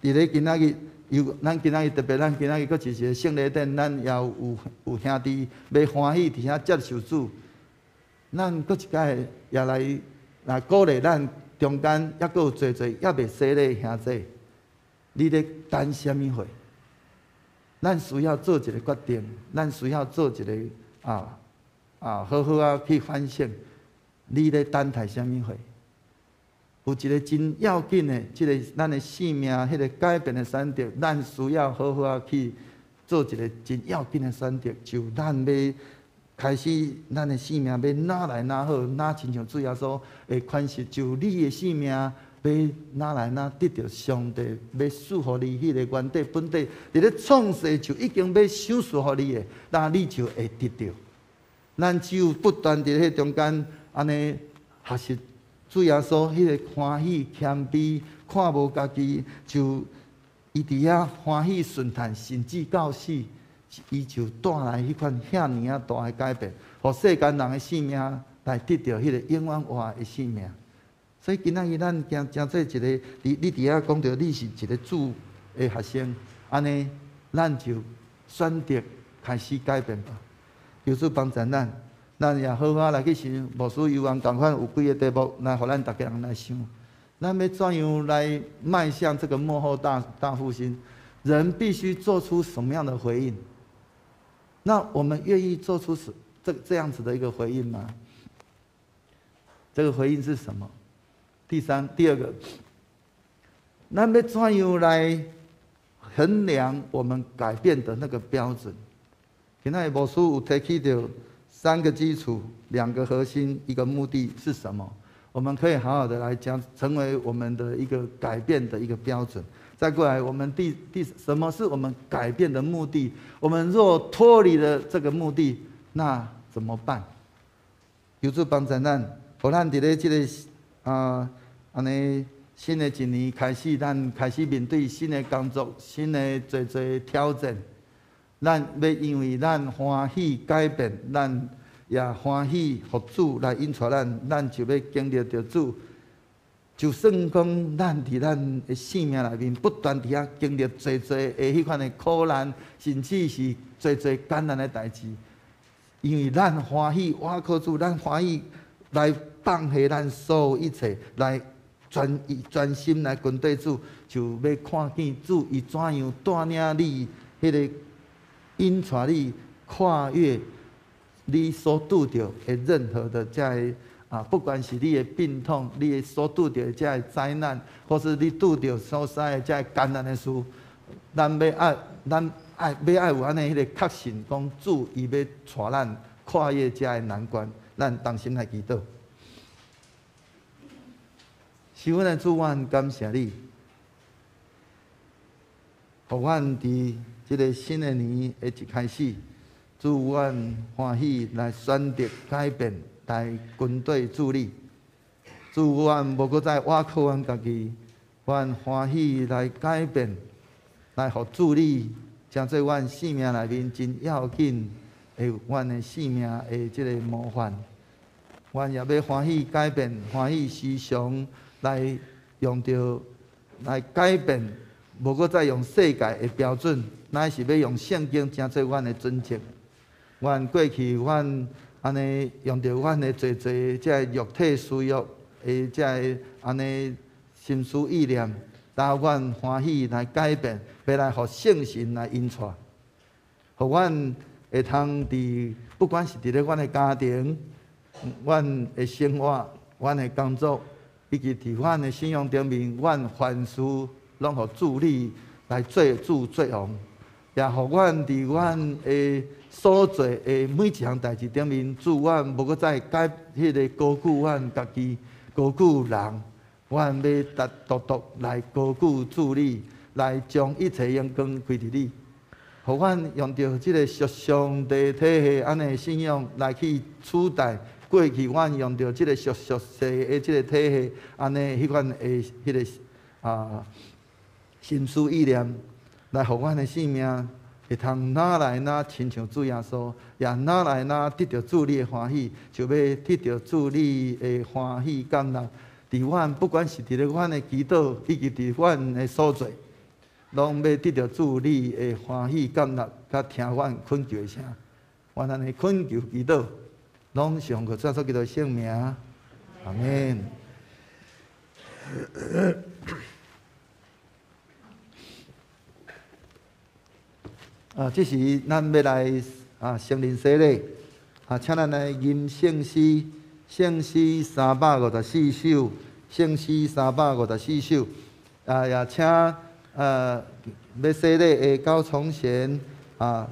佇咧今仔日，有咱今仔日特別，咱今仔日閣是一個聖禮典，咱也有兄弟欲歡喜佇遐接受主。咱閣一擺也來鼓勵咱中間，猶閣有濟濟猶未洗禮的兄弟，你咧等啥物貨？咱需要做一個決定，咱需要做一個好好仔去反省，你咧等待啥物貨？有一個真要緊的，這個咱的性命，彼個改變的選擇，咱需要好好仔去做一個真要緊的選擇，就咱欲開始，咱的性命欲愈來愈好，愈親像主耶穌的款式，就你的性命欲愈來愈得著上帝欲賜予你彼個原底本底，佇咧創世就已經欲賞賜予你的，那你就會得著。咱只有不斷佇彼中間按呢學習主耶穌彼個歡喜謙卑，看無家己，就伊佇遐歡喜順趁，甚至到死，伊就帶來彼款遐爾仔大的改變，予世間人的性命來得著彼個永遠活的性命。所以今仔日咱行成做一個，你佇遐講著你是一個主的學生，按呢，咱就選擇開始改變吧。求主幫助咱，咱也好好來去想，牧師猶原仝款有幾个題目來予咱逐家人來想。咱欲怎樣來邁向這個末後大復興？人必須做出什麼樣的回應？那我們願意做出這樣子的一個回應嗎？這個回應是什麼？第三，第二個，咱欲怎樣來衡量我們改變的那個標準？今仔日牧師有提起著三個基礎、兩個核心、一個目的是什麼？我們可以好好的來講，成為我們的一個改變的一個標準。再過來，我們第什麼是我們改變的目的？我們若脫離了這個目的，那怎麼辦？求主幫助咱，予咱佇咧這个按呢新的一年開始，咱開始面對新的工作、新的濟濟挑戰。咱欲因為咱歡喜改變，咱也歡喜予主來引帶咱，咱就欲經歷著主。就算講咱佇咱的生命內面不斷佇遐經歷濟濟的彼款的苦難，甚至是濟濟艱難的代誌，因為咱歡喜倚靠主，咱歡喜來放下咱所有一切，來專意專心來跟綴主，就欲看見主伊怎樣帶領你，彼个引帶你跨越你所拄著的任何的這个不管是你的病痛，你的所拄著的這个災難，或是你拄著所在的這个艱難的事，咱欲愛，咱愛欲愛有按呢彼个確信，講主伊欲帶咱跨越這个難關，咱同心來祈禱。是阮的主，阮感謝你，予阮佇這个新的年的一開始，主，阮歡喜來選擇改變，來跟綴主你。主，阮無閣再倚靠阮家己，阮歡喜來改變，來予主你，成做阮生命內面真要緊的，阮的生命的這个模範。阮也欲歡喜改變，歡喜時常來用著來改變，無閣再用世界的標準，乃是欲用聖經成做阮的準則。阮過去，阮按呢用著阮的濟濟這个肉體私欲的這个按呢心思意念，然後阮歡喜來改變，欲來予聖神來引帶，予阮會通佇不管是佇咧阮的家庭、阮的生活、阮的工作，以及佇阮的信仰頂面，阮凡事攏予主你來做主做王，也予阮佇阮的所做的每一項代誌頂面，主阮無閣再改彼个高舉阮家己，高舉人，阮欲獨獨來高舉主你，來將一切榮光歸佇你，予阮用著這个屬上帝體系按呢信仰來去取代過去，阮用著這个屬俗世的這个體系按呢彼款的彼个心思意念，來予阮的生命會通哪來哪親像主耶穌，也哪來哪得著主你的歡喜，就欲得著主你的歡喜感恩。佇阮不管是佇咧阮的祈禱，以及佇阮的所做，攏欲得著主你的歡喜感恩，佮聽阮懇求的聲。阮按呢懇求祈禱，攏是奉主耶穌基督聖名，阿們。這時咱欲來成人洗禮，請咱來吟聖詩，聖詩354首，聖詩354首，也請欲洗禮的高崇賢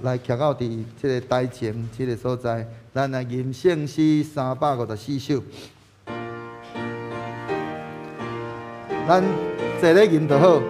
來徛到佇這个台前這个所在，咱來吟聖詩354首，咱坐咧吟就好。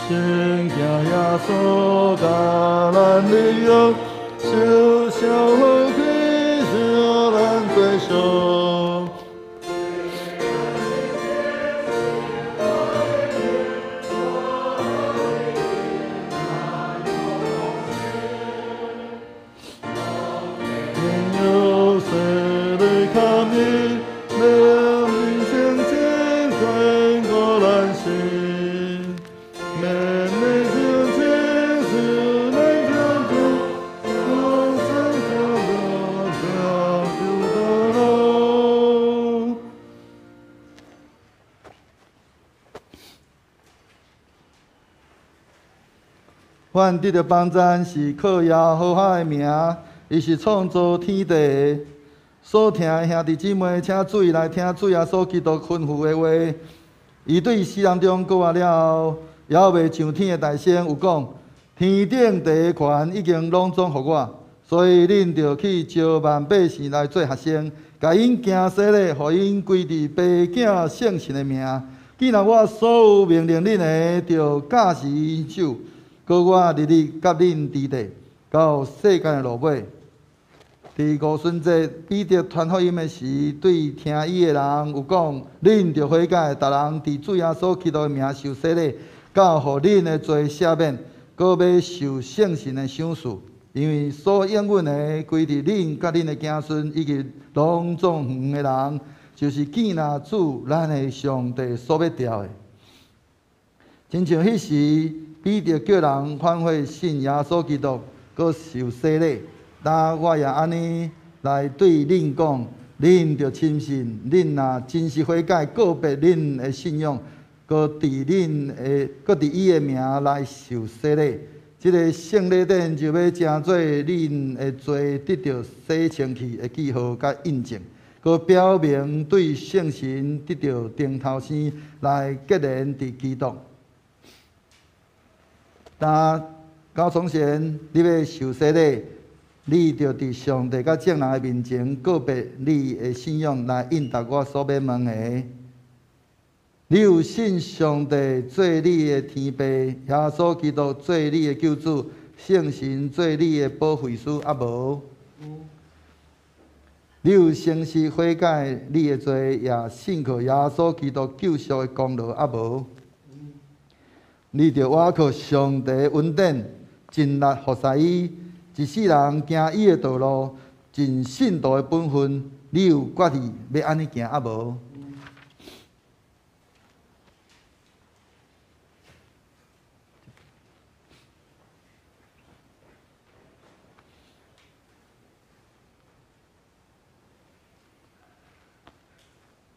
先行耶穌佮咱立約，受傷好去使咱做上。阮得著幫贊是靠耶和華的名，伊是創造天地的。所聽的兄弟姊妹，請注意來聽主耶穌基督吩咐的話。伊對死人中復活了後，猶未上天的大聲有講：天頂地的權已經攏總予我，所以恁著去招萬百姓來做學生，共𪜶行洗禮，予𪜶歸佇父子聖神的名。既然我所有命令恁的，著教示𪜶守。閣我日日佮恁佇咧，到世間的落尾。佇五旬節，彼得傳福音的時，對聽伊的人有講：恁著悔改，逐人佇主耶穌基督的名受洗禮，到予恁的罪赦免，閣欲受聖神的賞賜。因為所應允的，歸佇恁佮恁的子孫，以及攏總遠的人，就是見若主咱的上帝所欲召的。親像彼時，彼得叫人反悔信耶穌基督，閣受洗禮。但我也按呢來對恁講，恁著深信，恁若真實悔改，告別恁的信仰，閣佇恁的，閣佇伊的名來受洗禮，這个聖禮典就欲成做恁的罪得著洗清去的記號佮印證，閣表明對聖神得著重頭生來結連佇基督。但高崇賢，你欲受洗禮，你著佇上帝佮眾人的面前告別你的信仰，來應答我所欲問的。你有信上帝做你的天父，耶穌基督做你的救主，聖神做你的保惠師，抑無？你有誠實悔改你的罪，也信靠耶穌基督救贖的功勞，抑無？你著倚靠上帝的恩典，盡力服侍伊，一世人行伊的道路，盡信徒的本分。你有決意欲按呢行，抑無？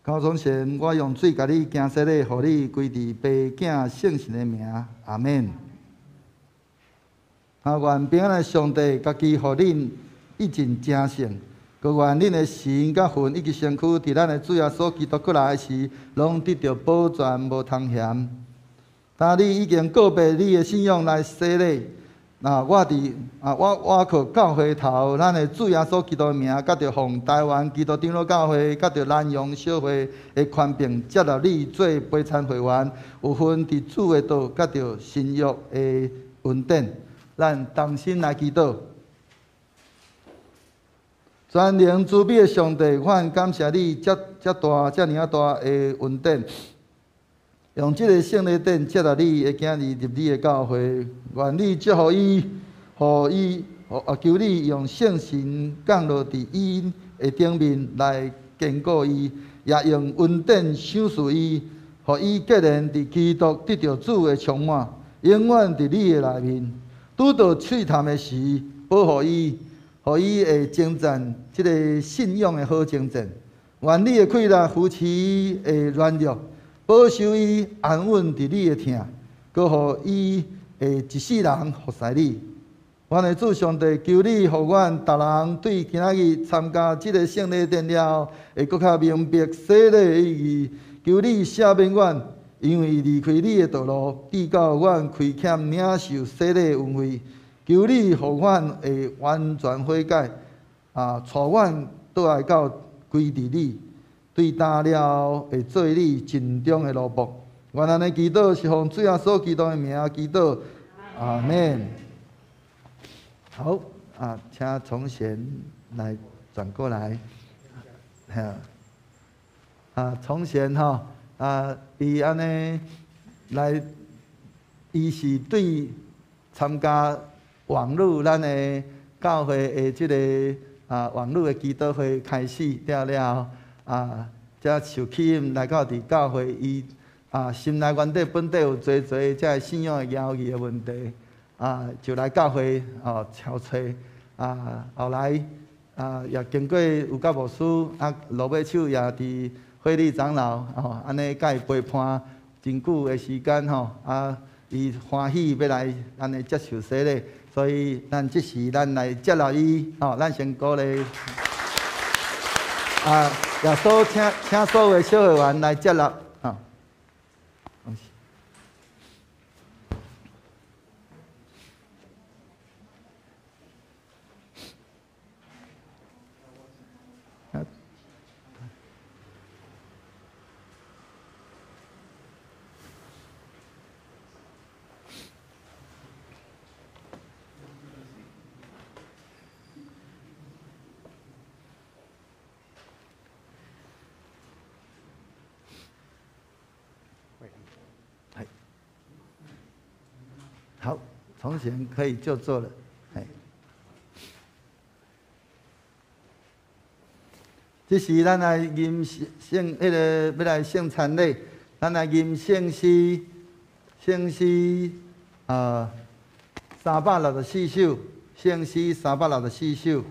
高崇賢，我用水共你行洗禮，予你歸佇父子聖神的名，阿們。啊，願平安的上帝家己予恁一盡成聖，閣願恁的神佮魂以及身軀，佇咱的主耶穌基督閣來時，攏得著保全無通嫌。當你已經告別你的信仰來洗禮，啊，我佇啊，我倚靠教會頭，咱的主耶穌基督的名，佮著奉台灣基督長老教會，佮著南洋小會的權柄，接納你做陪餐會員，有份佇主的道，佮著新約的恩典，咱同心來祈禱。全能慈悲的上帝，阮感謝你遮遮大、遮爾仔大的恩典。用這个聖禮典接納你的囝兒入你的教會，願你祝福伊，予伊，啊，求你用聖神降落佇伊的頂面來堅固伊，也用恩典賞賜伊，予伊結連佇基督得著主的充滿，永遠佇你的內面。拄著試探的時，保護伊，予伊會征戰這个信仰的好征戰。願你的氣力扶持伊的軟弱。保守伊安穩佇你的疼，閣予伊會一世人服侍你。阮的主上帝，求你予阮逐人對今仔日參加這个聖禮典了後，會閣較明白洗禮的意義。求你赦免阮，因為離開你的道路，致到阮虧欠領受洗禮的恩惠。求你予阮會完全悔改，啊，帶阮倒來到歸佇你。對今了後會做你盡忠的奴僕。阮按呢祈禱是奉主耶穌基督的名祈禱，阿們。好，啊，請崇賢來轉過來。啊，崇賢吼，啊，伊按呢來，伊是對參加網路咱的教會的這个啊網路的祈禱會開始了了後。啊，才受吸引來到佇教會，伊啊心內原底本底有濟濟這个信仰的疑義的問題，啊，就來教會哦敲揣，啊，後來啊也經過有佮牧師啊落尾手也佇會理長老吼，按呢佮伊陪伴真久的時間吼，啊，伊歡喜欲來按呢接受洗禮，所以咱這時咱來接納伊，吼，咱先鼓勵。啊，耶穌請請所有的小會員來接納，吼。好，從賢可以就坐了。這時咱來吟聖，彼个欲來聖餐禮，咱來吟聖詩，聖詩啊，364首，聖詩364首。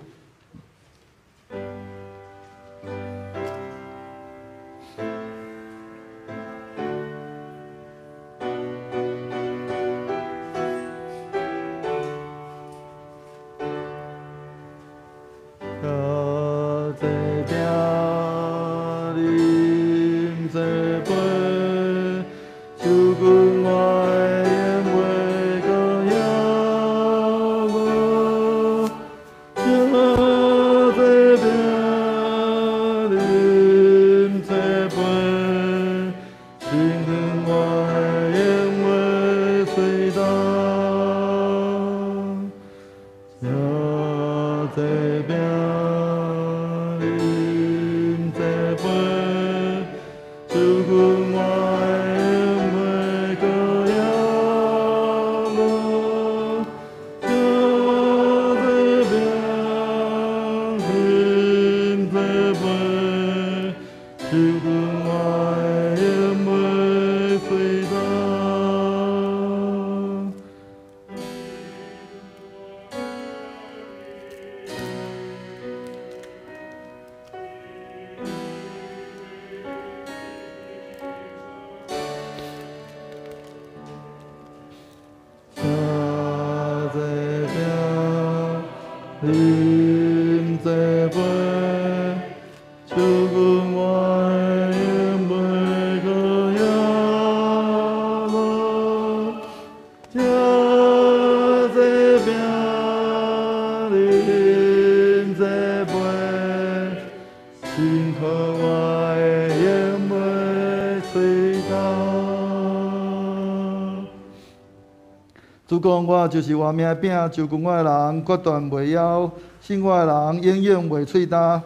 主講，我就是活命餅，就近我的人決斷袂枵，信我的人永遠袂喙焦。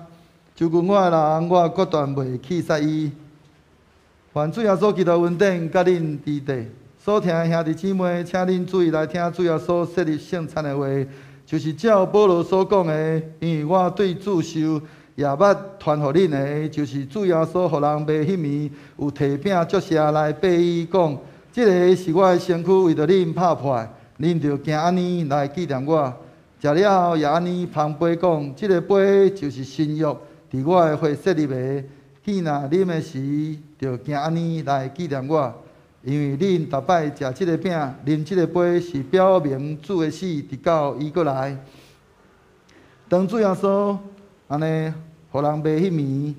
就近我的人，我決斷袂棄殺伊。願主耶穌基督恩典佮恁佇底。所聽的兄弟姊妹，請恁注意來聽主耶穌設立聖餐的話，就是照保羅所講的，因為我對主受，也捌傳予恁的，就是主耶穌予人賣彼暝，有提餅祝謝來擘伊講。這个是我的身軀，為著恁拍破的，恁著行按呢來紀念我。食了後也按呢捧杯講，這个杯就是新約，佇我的血設立的。彼若啉的時，著行按呢來紀念我。因為恁逐擺食這个餅，啉這个杯，是表明主的死，直到伊閣來。當主耶穌按呢，予人賣彼暝，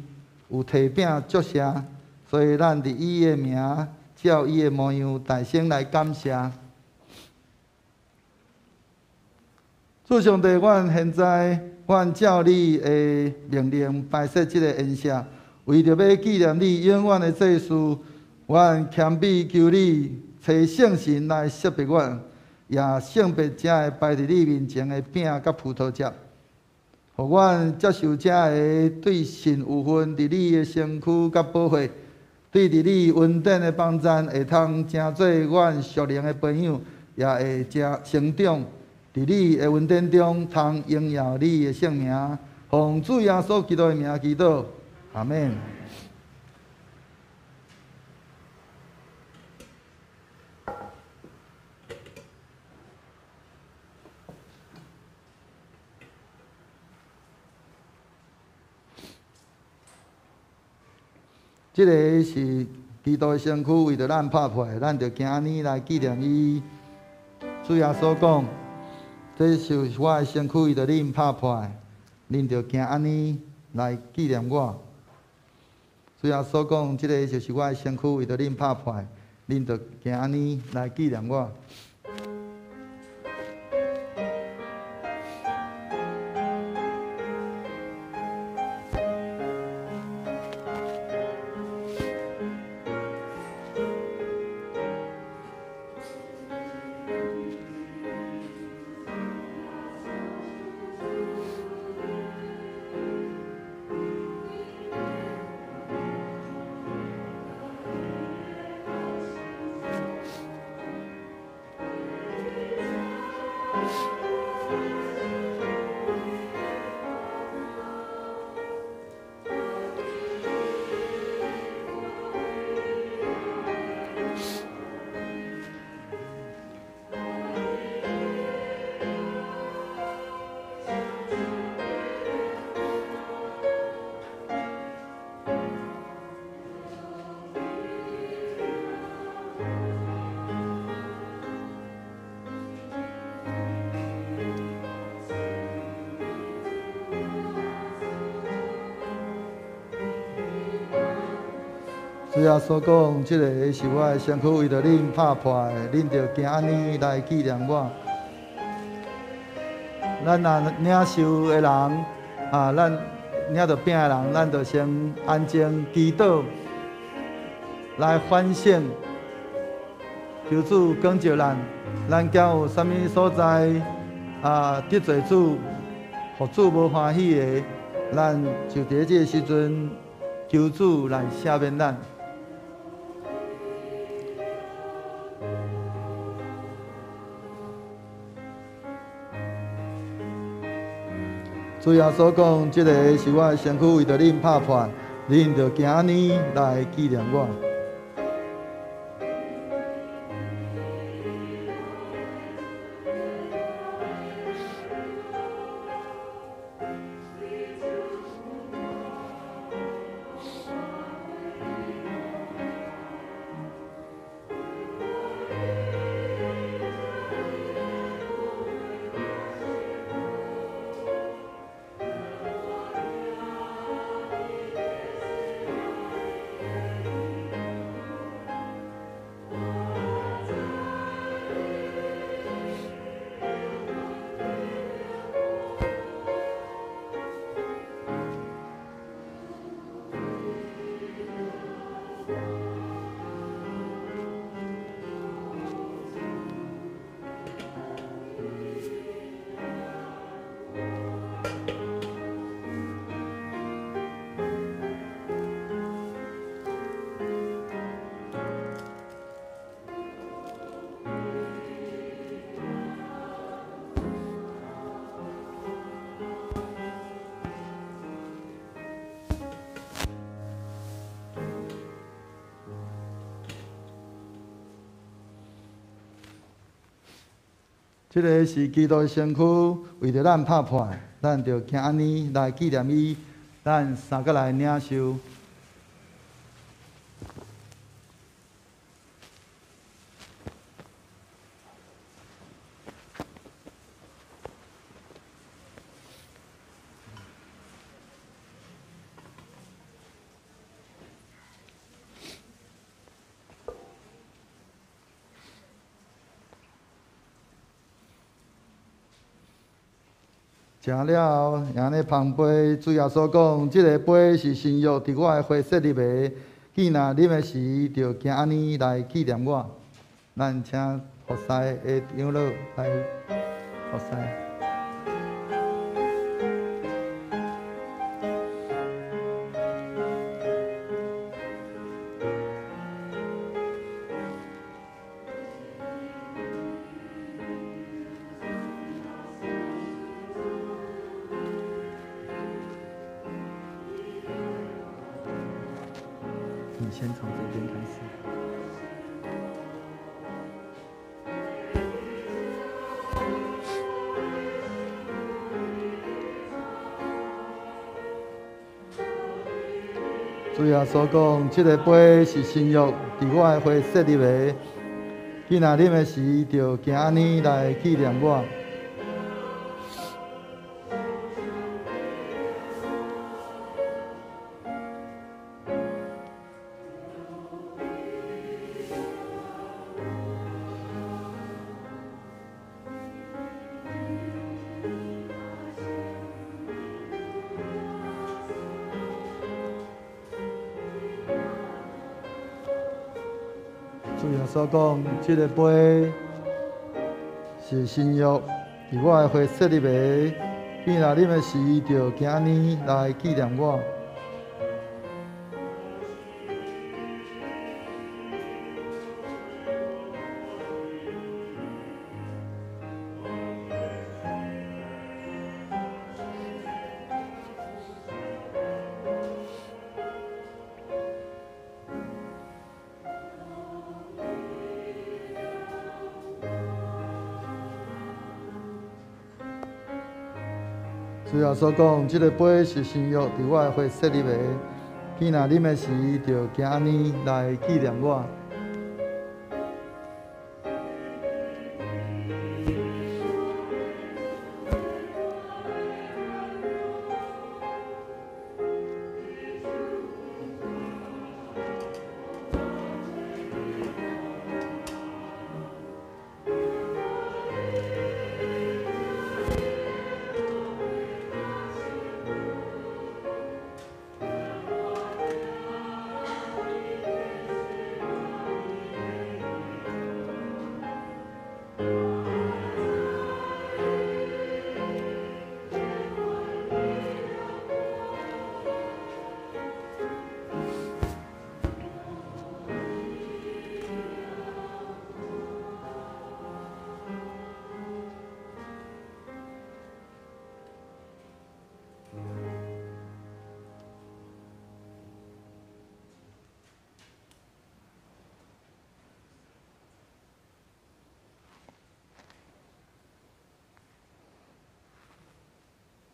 有提餅祝謝，所以咱佇伊的名。照伊的模樣，大聲來感謝。主上帝，阮現在，阮照你的命令擺設這個筵席，為著欲紀念你永遠的祭司，阮謙卑求你，差聖神來識別阮，也聖別這个擺佇你面前的餅佮葡萄汁，予阮接受這个對神有份佇你的身軀佮寶血。對佇你恩典的幫贊，會通成做阮屬靈的朋友，也會成成長。佇你的恩典中，通榮耀你的聖名。奉主耶穌基督的名祈禱，阿們。這个是基督的身躯為著咱拍破，咱就行按呢來紀念伊。主耶穌講：這是我的身軀，為著恁拍破，恁就行按呢來紀念我。主耶穌講：這个就是我的身軀，為著恁拍破，恁就行按呢來紀念我。主耶穌講：這个是我的身軀，為著恁拍破的，恁著行按呢來紀念我。咱若領受的人，啊，咱領著餅的人，咱就先安靜祈禱，來反省，求主光照咱，咱敢有啥物所在啊得罪主，予主無歡喜的，咱就佇這个時陣求主來赦免咱。主耶穌講：這个是我的身軀，為著恁拍破，恁就行按呢來紀念我。這个是基督的身軀，為著咱拍破，咱就行按呢來紀念伊。咱三個來領受。食了後，按呢捧杯，主耶穌講：這个杯是新約佇我的血設立的，見若啉的時，就行按呢來紀念我。咱請服侍的長老來服侍。你先從這邊開始。主耶穌講：這个杯是新約，佇我的血設立的。囝若啉的時，就行按呢來紀念我。主耶穌講：這个杯是新約，佇我的血設立的。囝若啉的時，就行按呢來紀念我。主耶穌講：這个杯是新約，佇我的血設立的。囝若啉的時，就行按呢來紀念我。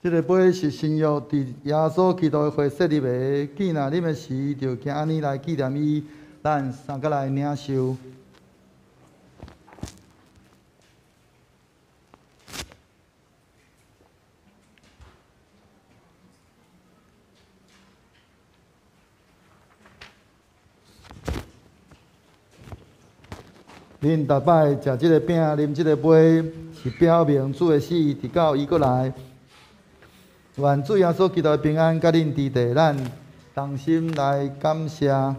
這个杯是新約，佇耶穌基督的血設立的。囝若啉的時，就行按呢來紀念伊。咱三個來領受。恁逐擺食這个餅、啉這个杯，是表明主的死，直到伊閣來。願主耶穌基督的平安，佮恁佇地，咱同心來感謝。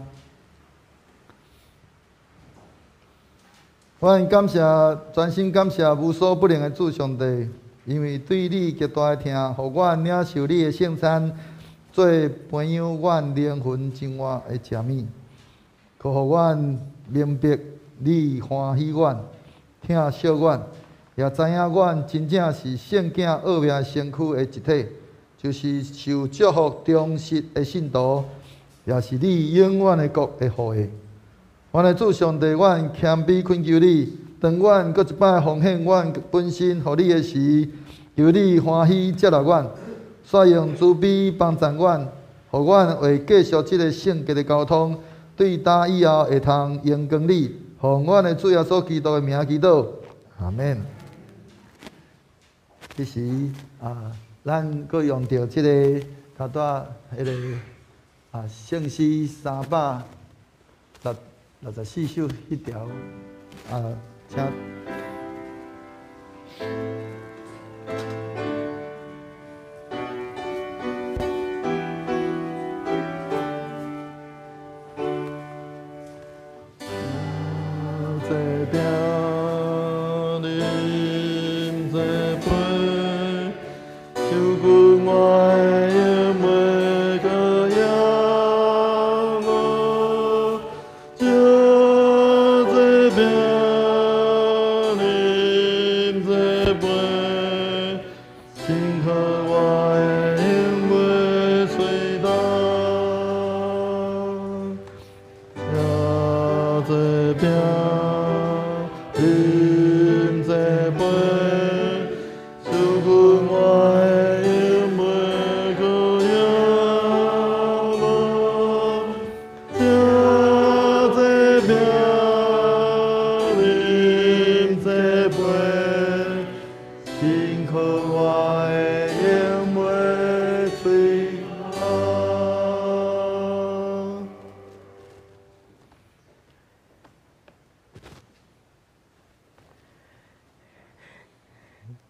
阮感謝，全心感謝無所不能的主上帝，因為對你極大的疼，予阮領受你的聖餐，做培養阮靈魂生活的食物，閣予阮明白你歡喜阮，疼惜阮，也知影阮真正是聖囝奧妙身軀的一體，就是受祝福忠實的信徒，也是你永遠的國的後裔。阮的主上帝，阮謙卑懇求你，當阮閣一擺奉獻阮本身予你的時，求你歡喜接納阮，煞用慈悲幫助阮，予阮會繼續這个聖潔的交通，對今以後會通榮光你。奉阮的主耶穌基督的名祈禱，阿們。彼時啊，咱閣用著這个頭拄仔彼个啊聖詩364首彼條啊，請。這餅，啉這杯。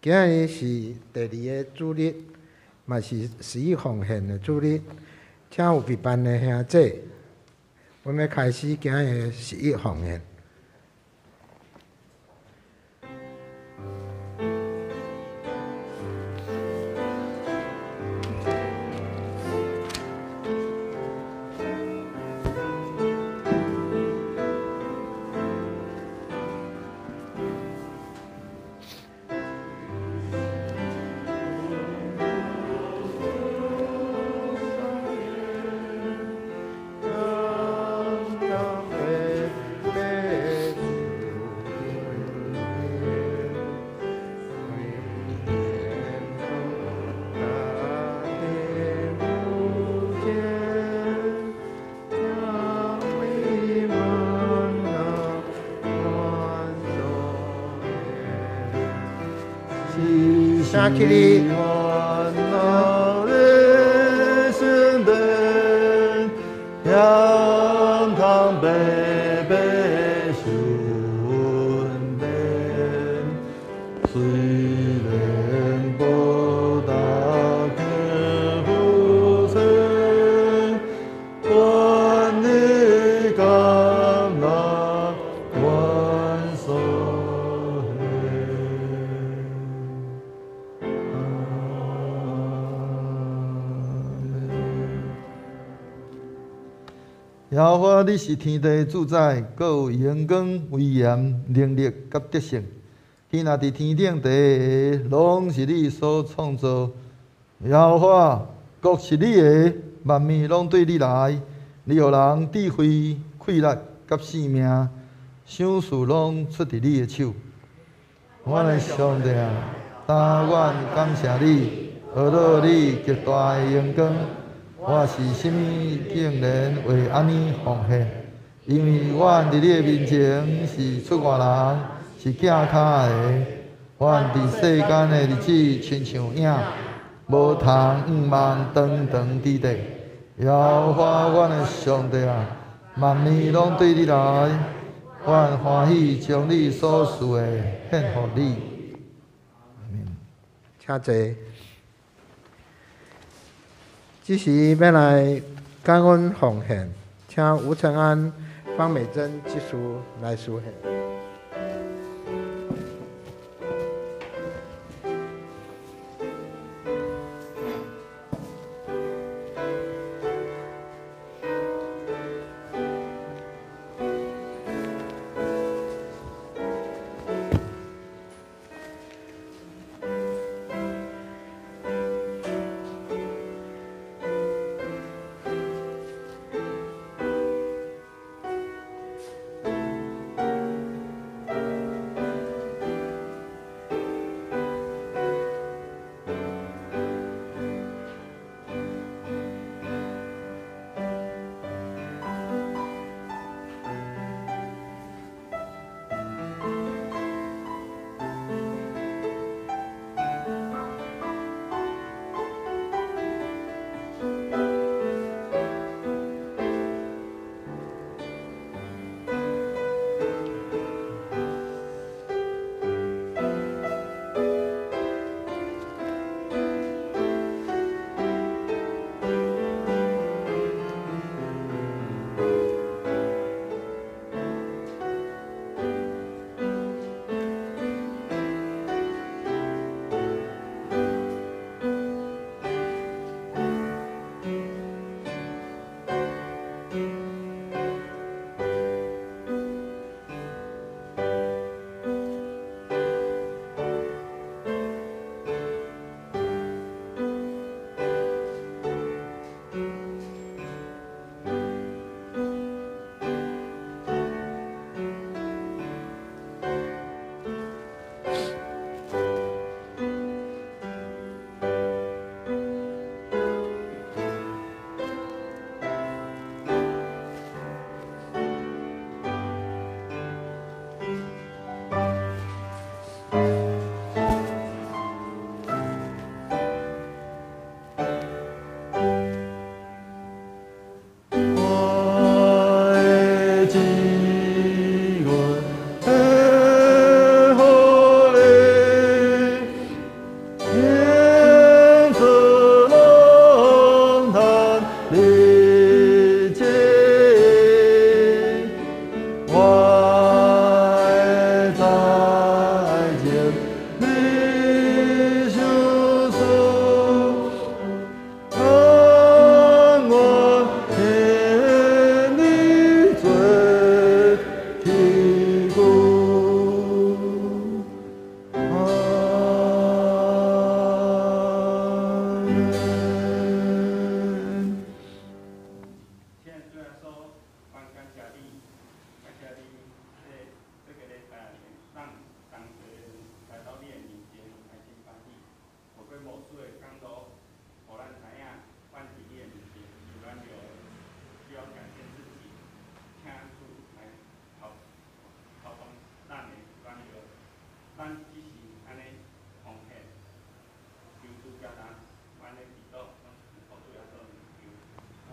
今日是第二个主日，嘛是十一奉献的主日，請有備辦的兄弟，阮欲開始今日的十一奉獻。請起立。耶和華，你是天地的主宰，閣有榮光、威嚴、能力佮得勝。天若佇天頂第一个，攏是你所創造。耶和華，國是你的，萬物攏對你來。你予人智慧、氣力佮性命，賞賜攏出佇你的手。阮的上帝啊，但阮感謝你，呵咾你極大的榮光。我是啥物竟然會按呢奉獻？因為阮佇你的面前是出外人，是寄跤的。阮佇世間的日子親像影，無通向望長長之地。耶和華，阮的上帝啊，萬物攏對你來，阮歡喜將你所賜的獻予你。請坐。這時欲來感恩奉獻，請吳承安、方美珍執事來司獻。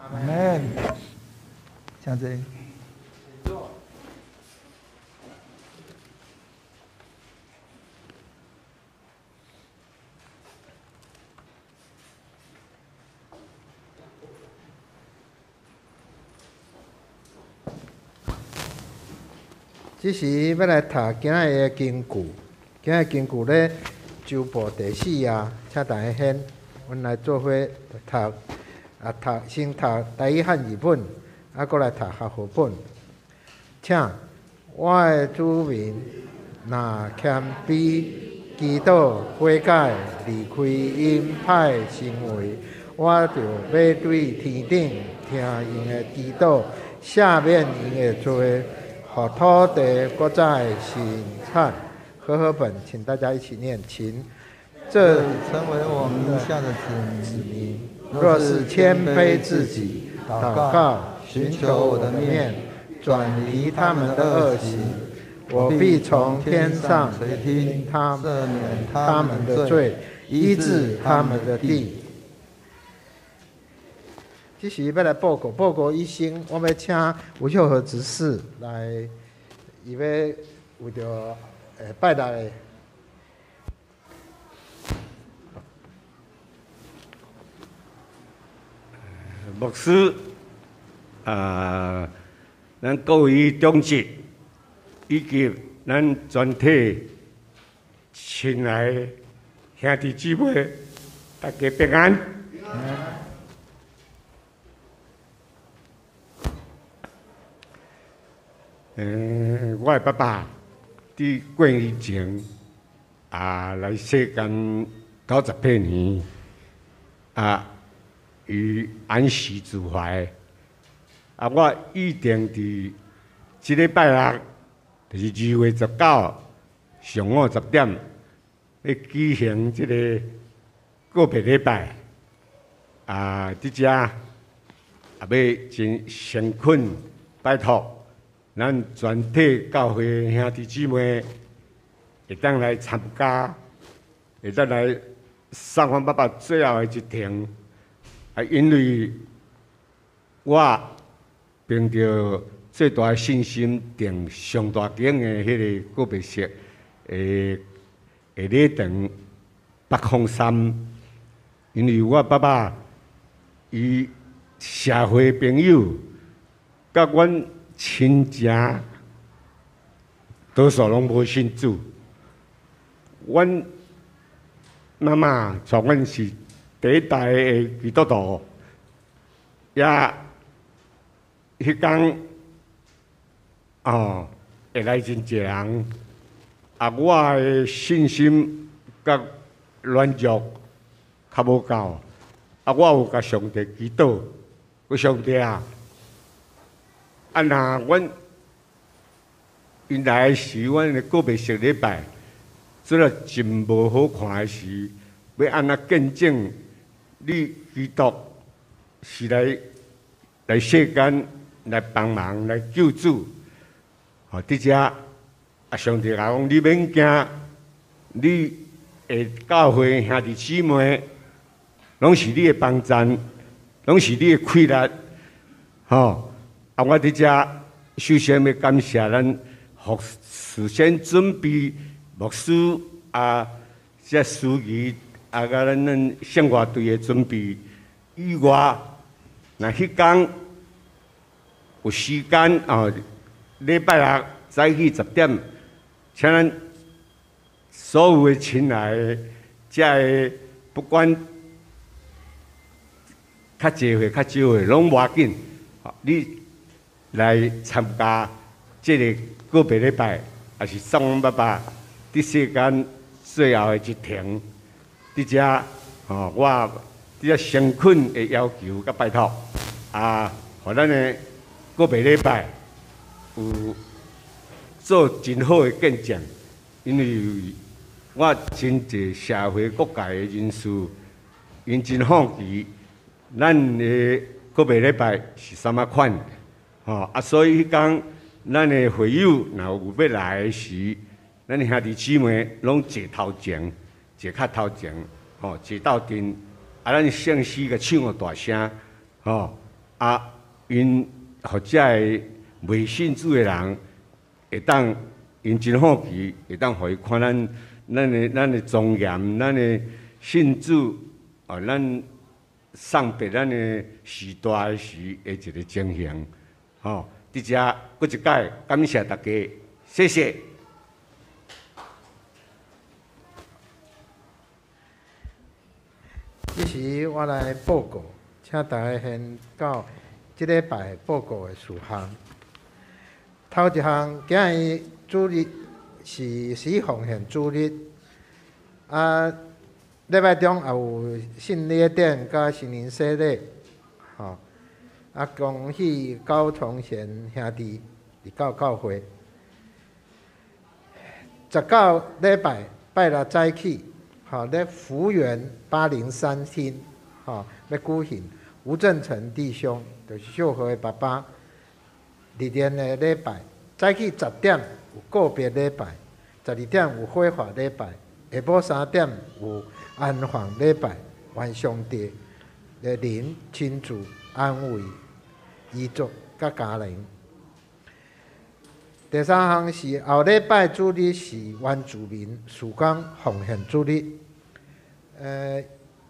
阿門。請坐。這時欲來讀今仔日的經句，今仔日經句咧，周報第四頁，請大家掀，阮來做伙讀，啊讀先讀台語漢字本，啊閣來讀和合本。請我的子民若謙卑、祈禱、悔改，離開𪜶歹行為，我就欲對天頂聽𪜶的祈禱，赦免𪜶的罪。予土地閣再生產。和合本，請大家一起念，請。這成為我名下的子民，若是謙卑自己，禱告，尋求我的面，轉離他們的惡行，我必從天上垂聽他赦免他們的罪，醫治他們的地。這時欲來報告，報告醫生，我欲請吳秀和執事來，伊欲為著拜六的。牧師啊，咱各位長執以及咱全體親愛的兄弟姊妹，大家平安。我的爸爸佇過年前啊來世間98年，啊，伊安息主懷。啊，我預定佇這禮拜六，就是2月19上午10點，欲舉行這个告別禮拜。啊，佇遮啊，欲真誠懇拜託咱全體教會兄弟姊妹會當來參加，會當來送阮爸爸最後的一程。啊，因為我憑著最大的信心，訂上大間的彼个告別式的禮堂803，因為我爸爸伊社會朋友佮阮親情多數攏無信主，阮媽媽帶阮是第一代的基督徒，也彼工哦會來真濟人，啊，我的信心佮軟弱較無夠，啊，我有共上帝祈禱，講上帝啊，啊，若阮𪜶來的時，阮的告別式禮拜，做了真無好看的時，欲按怎見證你基督是來世間來幫忙來救主？吼，佇遮啊，上帝共我講，你免驚，你的教會兄弟姊妹，攏是你的幫贊，攏是你的氣力，吼。啊，我佇遮首先欲感謝咱服事先準備牧師啊，這司儀啊，佮咱聖樂隊的準備以外，若彼工有時間哦，禮拜六早起10點，請咱所有的親愛的，遮个不管較濟歲、較少歲，攏無要緊，你來參加這个告別禮拜，也是送阮爸爸佇世間最後的一程。佇遮，吼，我伫遮誠懇的要求佮拜託，啊，予咱的告別禮拜有做真好的見證，因為我真濟社會各界的人士，𪜶真好奇咱的告別禮拜是啥物款，吼啊，所以彼工咱的會友若有欲來的時，咱兄弟姊妹攏坐頭前，坐較頭前，吼，坐鬥陣，啊，咱聖詩共唱予大聲，吼，啊，𪜶予遮的未信主的人會當，𪜶真好奇，會當予伊看咱的莊嚴，咱的信主，哦，咱送別咱的時代時的一個情形，吼，佇遮閣一擺感謝大家，謝謝。這時我來報告，請大家先到這禮拜報告的事項。頭一項，今日主日是死奉獻主日，啊，禮拜中也有聖禮典佮新年洗禮，吼，啊，恭喜高崇賢兄弟入到教會。19禮拜拜六早起，吼，咧福源803廳，吼，欲舉行吳正成弟兄，就是秀和的爸爸，日蓮的禮拜，早起10點有告別禮拜，12點有火化禮拜，下晡3點有安放禮拜，願上帝的靈親自安慰遺族佮家人。第三項是後禮拜主日是原住民事工奉獻主日。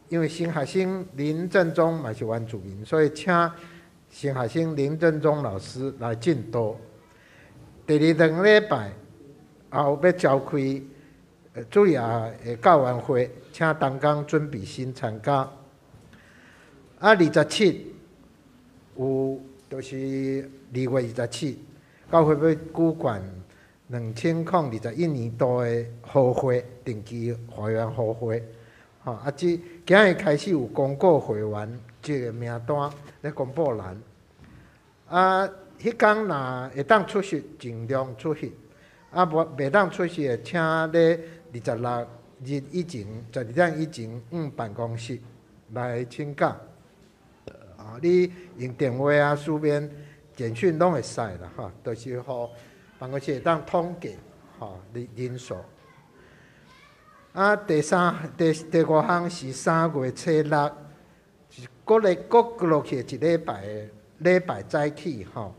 因為新學生林正宗嘛是原住民，所以請新學生林正宗老師來證道。第二兩禮拜後欲召開主日的教員會，請同工準備先參加。啊，27有就是2月27。教會欲舉辦2021年度的和會，定期會員和會，吼啊！這今日開始有公告會員這个名單咧公布欄。啊，彼工若會當出席，盡量出席；啊，無袂當出席的，請咧26日以前，12點以前，往辦公室來請假。啊，你用電話啊、書面、簡訊攏會使啦，吼，就是予辦公室會當統計，吼，人人數。啊，第三、第第五項是3月初6，是閣咧閣落去一禮拜的禮拜早起，吼。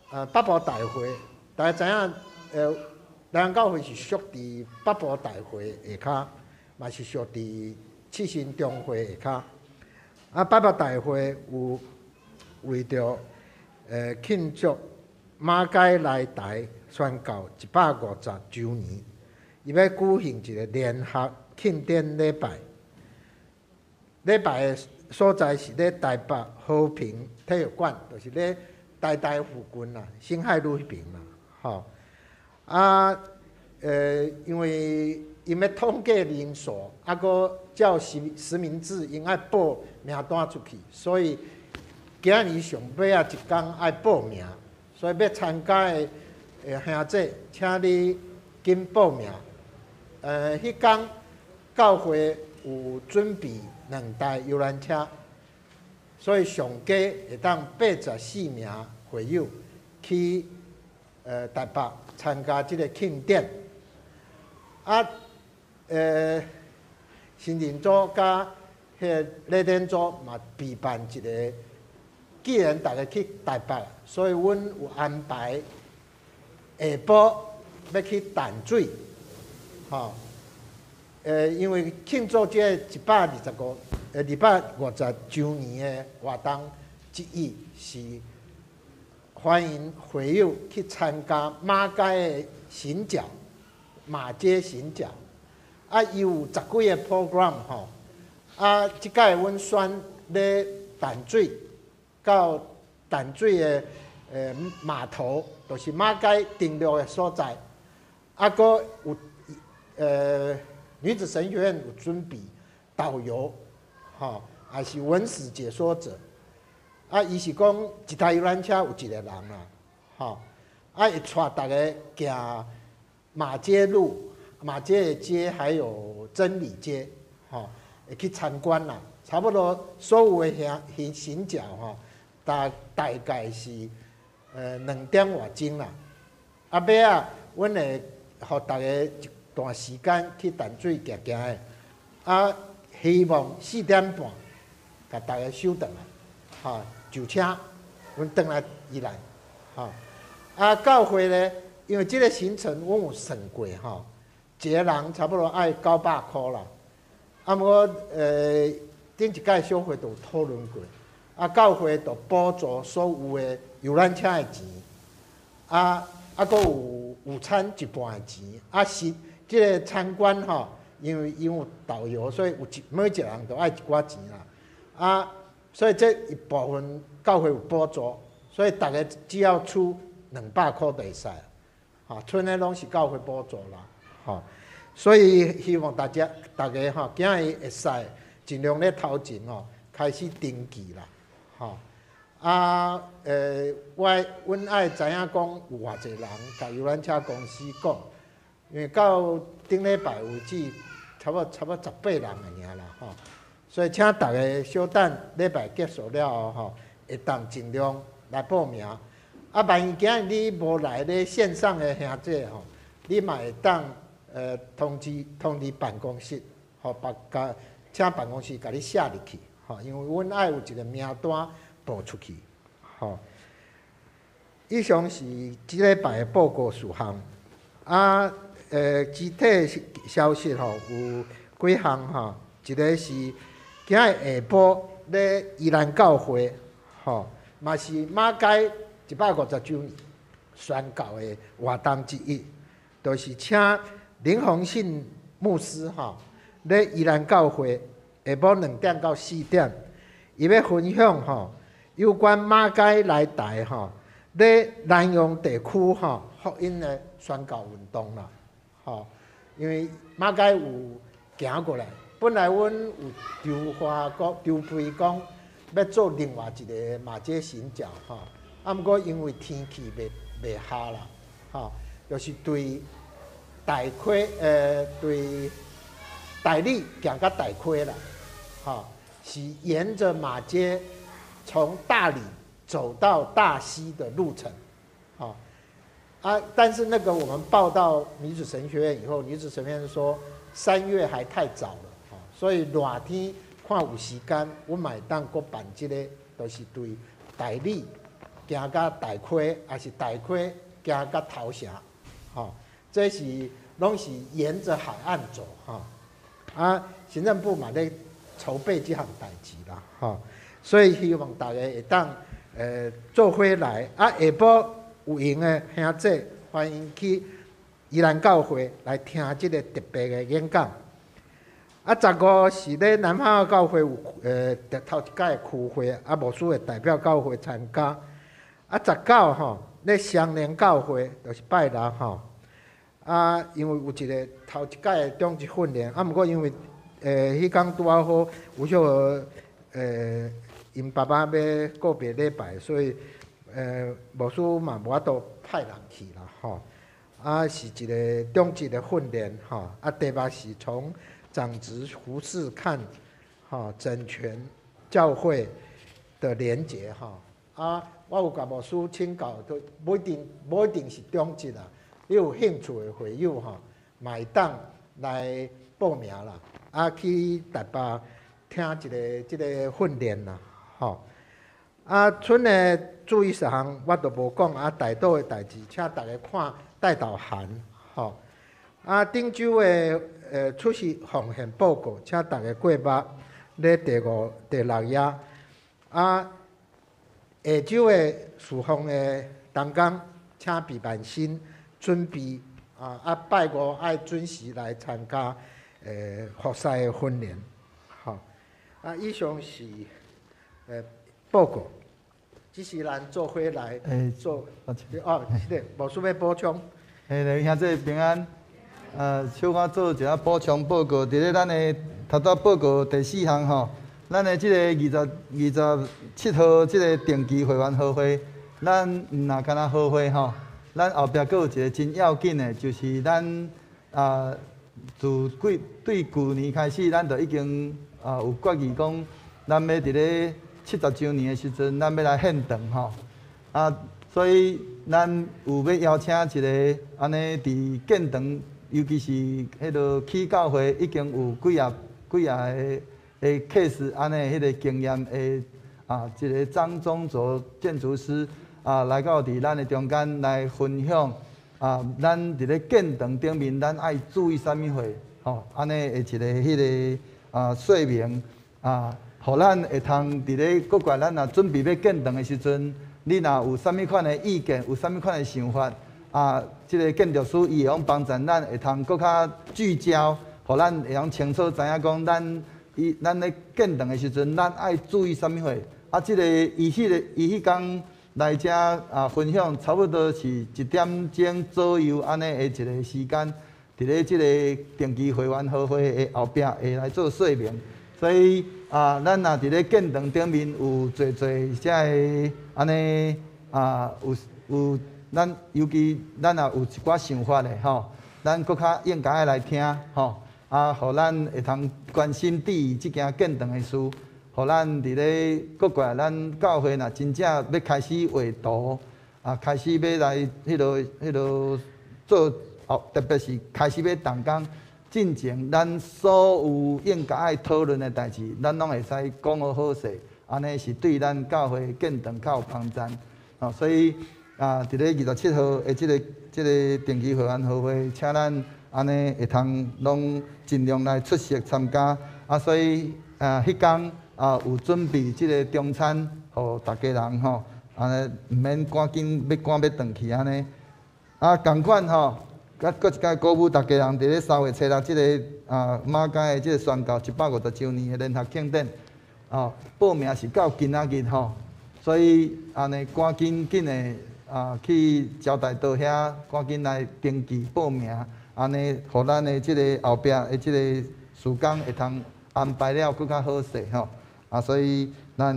啊，北部大會，大家知影，南洋教會是屬佇北部大會下跤，嘛是屬佇七星中會下跤。啊，北部大會有為著慶祝馬偕來台宣教150週年，伊欲舉行一个聯合慶典禮拜。禮拜的所在是咧台北和平體育館，就是咧台大附近啦，新海路彼爿啦，吼。啊，因為𪜶欲統計人數，啊，閣照實名制，𪜶愛報名單出去，所以今年上尾仔一工愛報名，所以欲參加的兄弟，請你緊報名。彼工教會有準備兩台遊覽車，所以上加會當84名會友去台北參加這个慶典。啊，新人組佮彼个禮典組嘛備辦一个。既然大家去台北，所以阮有安排下晡欲去淡水，吼，因為慶祝這个125、250週年的活動之一，是歡迎會友去參加馬偕的行腳，馬偕行腳，啊，伊有十幾个 program 吼，啊，這擺阮選咧淡水。到淡水的碼頭，就是馬偕登陸的所在。啊，閣有女子神學院有準備導遊，吼，也是文史解說者。啊，伊是講一台遊覽車有一個人啦，吼，啊會帶逐家行馬偕路、馬偕的街，還有真理街，吼，會去參觀啦。差不多所有的行程吼，大概是2點外鐘啦。啊，尾仔，阮會予逐家一段時間去淡水行行的，啊，希望4點半共逐家收轉來，吼，就車，阮轉來宜蘭，吼。啊，教會咧，因為這個行程阮有算過吼，一個人差不多愛900箍啦。啊，毋過頂一屆小會都有討論過，啊，教會就補助所有的遊覽車的錢，啊，閣有午餐一半的錢，啊是這個參觀吼，因為有導遊，所以有一每一個人都愛一寡錢啦。啊，所以這一部分教會有補助，所以逐家只要出200箍就會使，吼，賰的攏是教會補助啦，吼，所以希望大家逐家吼，今日會使盡量咧頭前吼開始登記啦，吼。啊，我阮愛知影講有偌濟人，共遊覽車公司講，因為到頂禮拜為止，差不多18人爾啦，吼。所以請逐家小等禮拜結束了後吼，會當盡量來報名。啊，萬一今日你無來咧線上的兄弟吼，你嘛會當通知辦公室，吼，別共請辦公室共你寫入去，吼，因為阮愛有一個名單報出去，吼。以上是這禮拜的報告事項。啊，肢體消息吼有幾項吼，一個是今日下晡咧宜蘭教會，吼，嘛是馬偕150週年宣教的活動之一，就是請林宏信牧師吼，咧宜蘭教會下晡2點到4點，伊欲分享吼有關馬偕來台吼，咧南洋地區吼福音的宣教運動啦，吼，因為馬偕有行過來，本來阮有籌劃講籌備講欲做另外一個馬偕行腳吼，啊，毋過因為天氣袂合啦，吼，就是對大溪對大里行到大溪啦，吼，是沿著馬偕從大里走到大溪的路程，吼，啊，但是那個我們報到女子神學院以後，女子神學院說3月還太早了，吼，所以熱天看有時間，阮嘛會當閣辦這個，就是對大里行到大溪，抑是大溪行到頭城，吼，這是攏是沿著海岸走，吼，啊，行政部嘛咧籌備這項代誌啦，吼，所以希望大家會當做伙來，啊，下晡有閒的兄弟歡迎去宜蘭教會來聽這個特別的演講。啊，15是咧南方教會有頭一屆的區會，啊，牧師會代表教會參加。啊，19吼咧雙連教會，就是拜六吼。啊，因為有一個頭一屆的長執訓練，啊，毋過因為彼工拄仔好吳秀娥𪜶爸爸欲告別禮拜，所以牧師嘛無法度派人去啦吼。啊，是一個長執的訓練吼。啊，題目是從長執服事看吼整全教會的連結吼。啊，我有共牧師請教，都無一定是長執啦。你有興趣的會友吼，嘛會當來報名啦。啊，去台北聽一个這個訓練啦，吼。啊，賰的注意事項我都無講，啊，代禱的代誌，請逐家看代禱函，吼。啊，頂週的出席奉獻報告，請逐家過目咧第五、第六頁。啊，下週的事奉的同工，請備萬心準備啊！啊，拜五愛準時來參加服侍的訓練，吼。啊，以上是報告，這是咱做伙來做。哦，是的，無需欲補充。欸，兄弟平安。啊，小可做一下補充報告。佇咧咱的頭拄報告第四項吼，咱的這個27號這個定期會員和會，咱毋若干焦和會吼，咱後壁閣有一個真要緊的，就是咱自幾對舊年開始，咱就已經有決議講，咱欲佇咧70週年的時陣，咱欲來獻堂吼。所以咱有欲邀請一个按呢佇建堂，尤其是彼落起教會已經有幾仔幾仔个的 case 按呢彼个經驗的一个張宗卓建築師來到佇咱的中間來分享咱佇咧建堂頂面，咱愛注意啥物貨吼，按呢的一个彼个說明予咱會通佇咧國外，咱若準備欲建堂的時陣，你若有啥物款的意見，有啥物款的想法，這个建築師伊會用幫助咱會通閣較聚焦，予咱會用清楚知影講，咱伊咱咧建堂的時陣，咱愛注意啥物貨。這个伊彼个伊彼工來遮分享，差不多是1點鐘左右按呢的一个時間，佇咧這个定期會員和會的後壁會來做說明。所以咱若佇咧建堂頂面有濟濟遮个按呢有有咱尤其咱若有一寡想法的吼，咱閣較應該愛來聽吼，予咱會通關心注意這件建堂的事，予咱佇咧國外咱教會若真正欲開始畫圖，開始欲來彼落彼落做，特別是開始欲動工。進前，咱所有應該愛討論的代誌，咱攏會使講好好勢，按呢是對咱教會建堂較有幫助。所以佇咧27號的這个這个定期會員和會，請咱按呢會通攏盡量來出席參加。所以彼工有準備這个中餐，予逐家人吼，按呢毋免趕緊欲趕欲轉去按呢。仝款吼。閣閣一擺鼓舞逐家人，佇咧3月初6這个馬偕的這个宣教150週年的聯合慶典，報名是到今仔日吼，所以按呢趕緊緊的去招待所遐，趕緊來登記報名，按呢，予咱的這个後壁的這个時間會通安排了閣較好勢吼。所以咱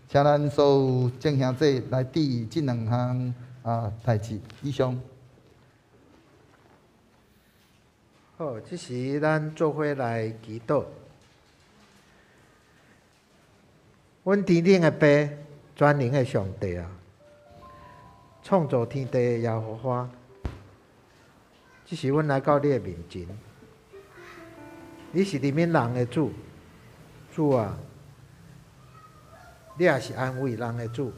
請咱所有眾兄弟來注意這兩項代誌。以上。好，這時咱做伙來祈禱。阮天頂的父，全能的上帝啊，創造天地的耶和華，這時阮來到你的面前，你是憐憫人的主，主啊，你也是安慰人的主。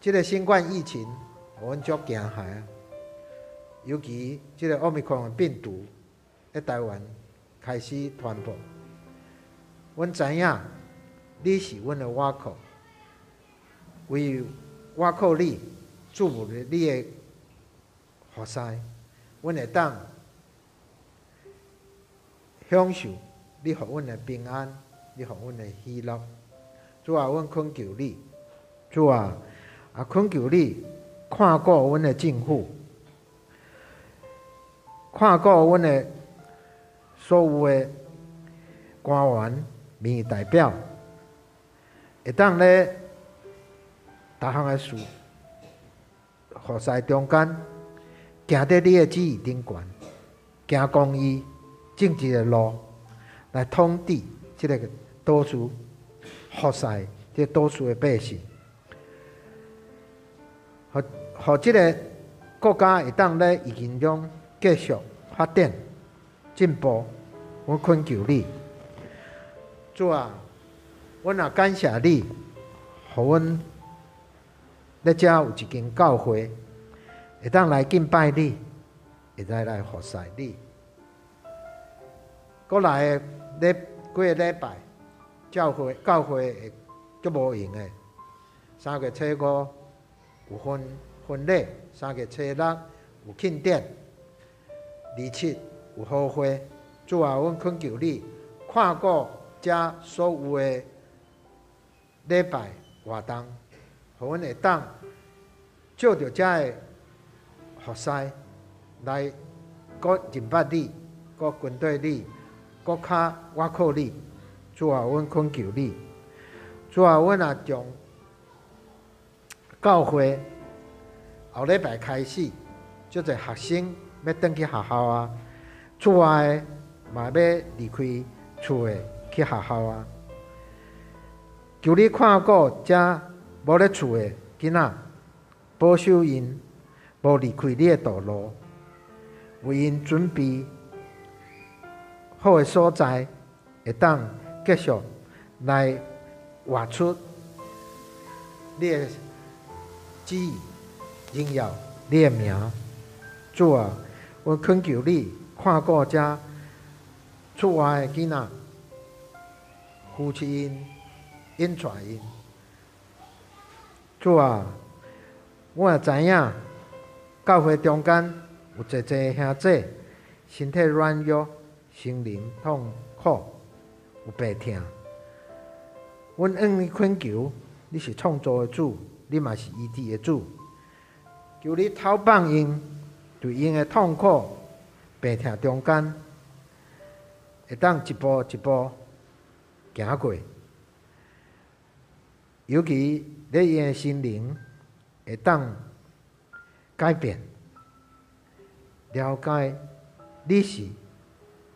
這个新冠疫情，予阮足驚嚇啊！尤其這个奧密克戎的病毒佇台灣開始傳播，阮知影你是阮的倚靠，唯有倚靠你，注目你的服侍，阮會當享受你予阮的平安，你予阮的喜樂。主啊，阮懇求你，主啊，也懇求你看顧阮的政府。看顧阮的所有的官員、民意代表，會當咧逐項的事服侍中間，行佇你的旨意頂懸，行公義、正直的路，來統治這个島嶼，服侍這个島嶼的百姓，予予這个國家會當咧疫情中繼續發展進步，阮懇求你，主啊，阮也感謝你，予阮咧遮有一間教會，會當來敬拜你，會當來服侍你。過來的禮幾个禮拜，教會教會會足無閒的。3月初5有婚婚禮，3月初6有慶典。27有和會，主啊，阮懇求你看顧遮所有的禮拜活動，予阮會當藉著遮的服侍來閣認捌你，閣跟隨你，閣較倚靠你。主主啊，阮懇求你。主啊，阮也將教會後禮拜開始，足濟學生欲轉去學校啊，厝外的嘛欲離開厝的去學校啊。求你看顧遮無咧厝的囡仔，保守𪜶無離開你的道路，為𪜶準備好的所在，會當繼續來活出你的旨意，榮耀你的名。主啊，阮懇求你看顧遮厝外的囡仔，扶持𪜶，引帶𪜶。主啊，我也知影教會中間有濟濟兄弟身體軟弱，心靈痛苦，有病痛。阮向你懇求，你是創造的主，你嘛是醫治的主。求你透放𪜶，佇𪜶的痛苦、病痛中間，會當一步一步行過。尤其你𪜶的心靈會當改變，了解你是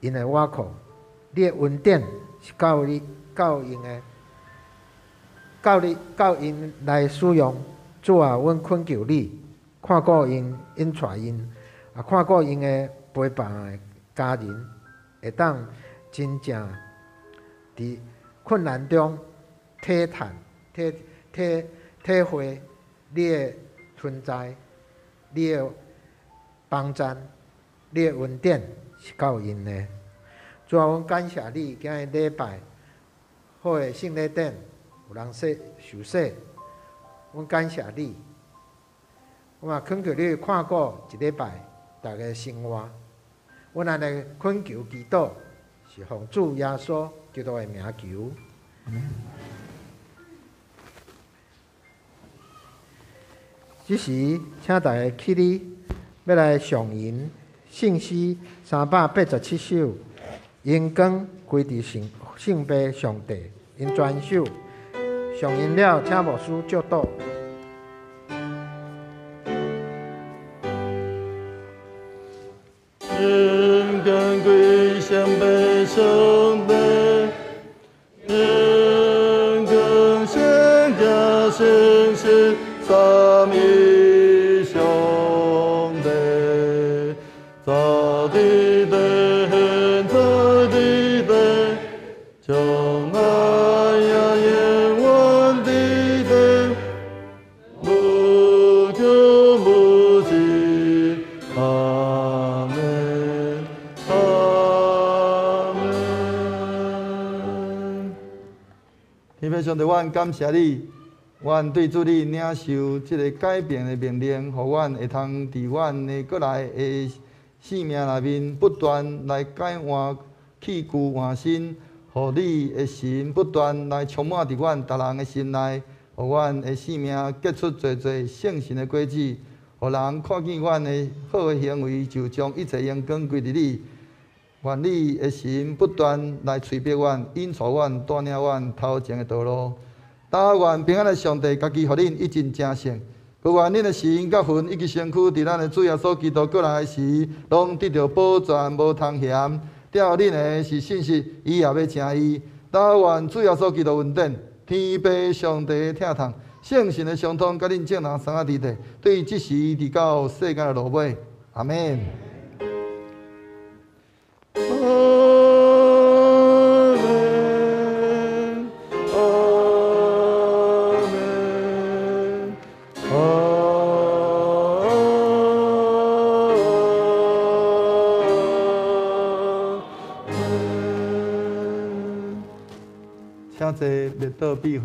𪜶的倚靠，你的恩典是夠你夠𪜶的，夠你夠𪜶來使用。主啊，阮懇求你，看顧𪜶，引帶𪜶，也看顧𪜶的陪伴的家人，會當真正佇困難中體嘆、體體體會你的存在，你的幫贊，你的恩典是夠𪜶的。主啊，阮感謝你，今日禮拜好的聖禮典有人洗受洗，阮感謝你。我嘛懇求你看顧一禮拜逐家生活。阮按呢懇求祈禱，是奉主耶穌基督的名求。這時，請大家起立，欲來誦吟聖詩387首，榮光歸佇聖聖父上帝，𪜶全首誦吟了，請牧師祝禱。榮光歸聖父上帝，榮光聖子聖神三一上帝，早佇地，現在佇地，將來也永遠佇地，無窮無盡，阿們，阿們。天父上帝，阮感謝你，阮對主你領受這个改變的命令，予阮會通佇阮的閣來的生命內面不斷來改換器具換新，予你的神不斷來充滿佇阮逐人的心內，予阮的生命結出濟濟聖神的果子，予人看見阮的好的行為，就將一切榮光歸佇你。願你的神不斷來催逼阮、引導阮、帶領阮頭前的道路。但願平安的上帝家己予恁一盡成聖，閣願恁的心佮魂以及身軀，佇咱的主耶穌基督閣來時，攏得著保全，無通嫌。疼恁的是信實，伊也欲成伊。但願主耶穌基督恩典、天父上帝的疼痛、聖神的相通，佮恁眾人三個佇底，對這時直到世間的落尾。阿們。阿們，阿們，阿們。請坐，默禱閉會。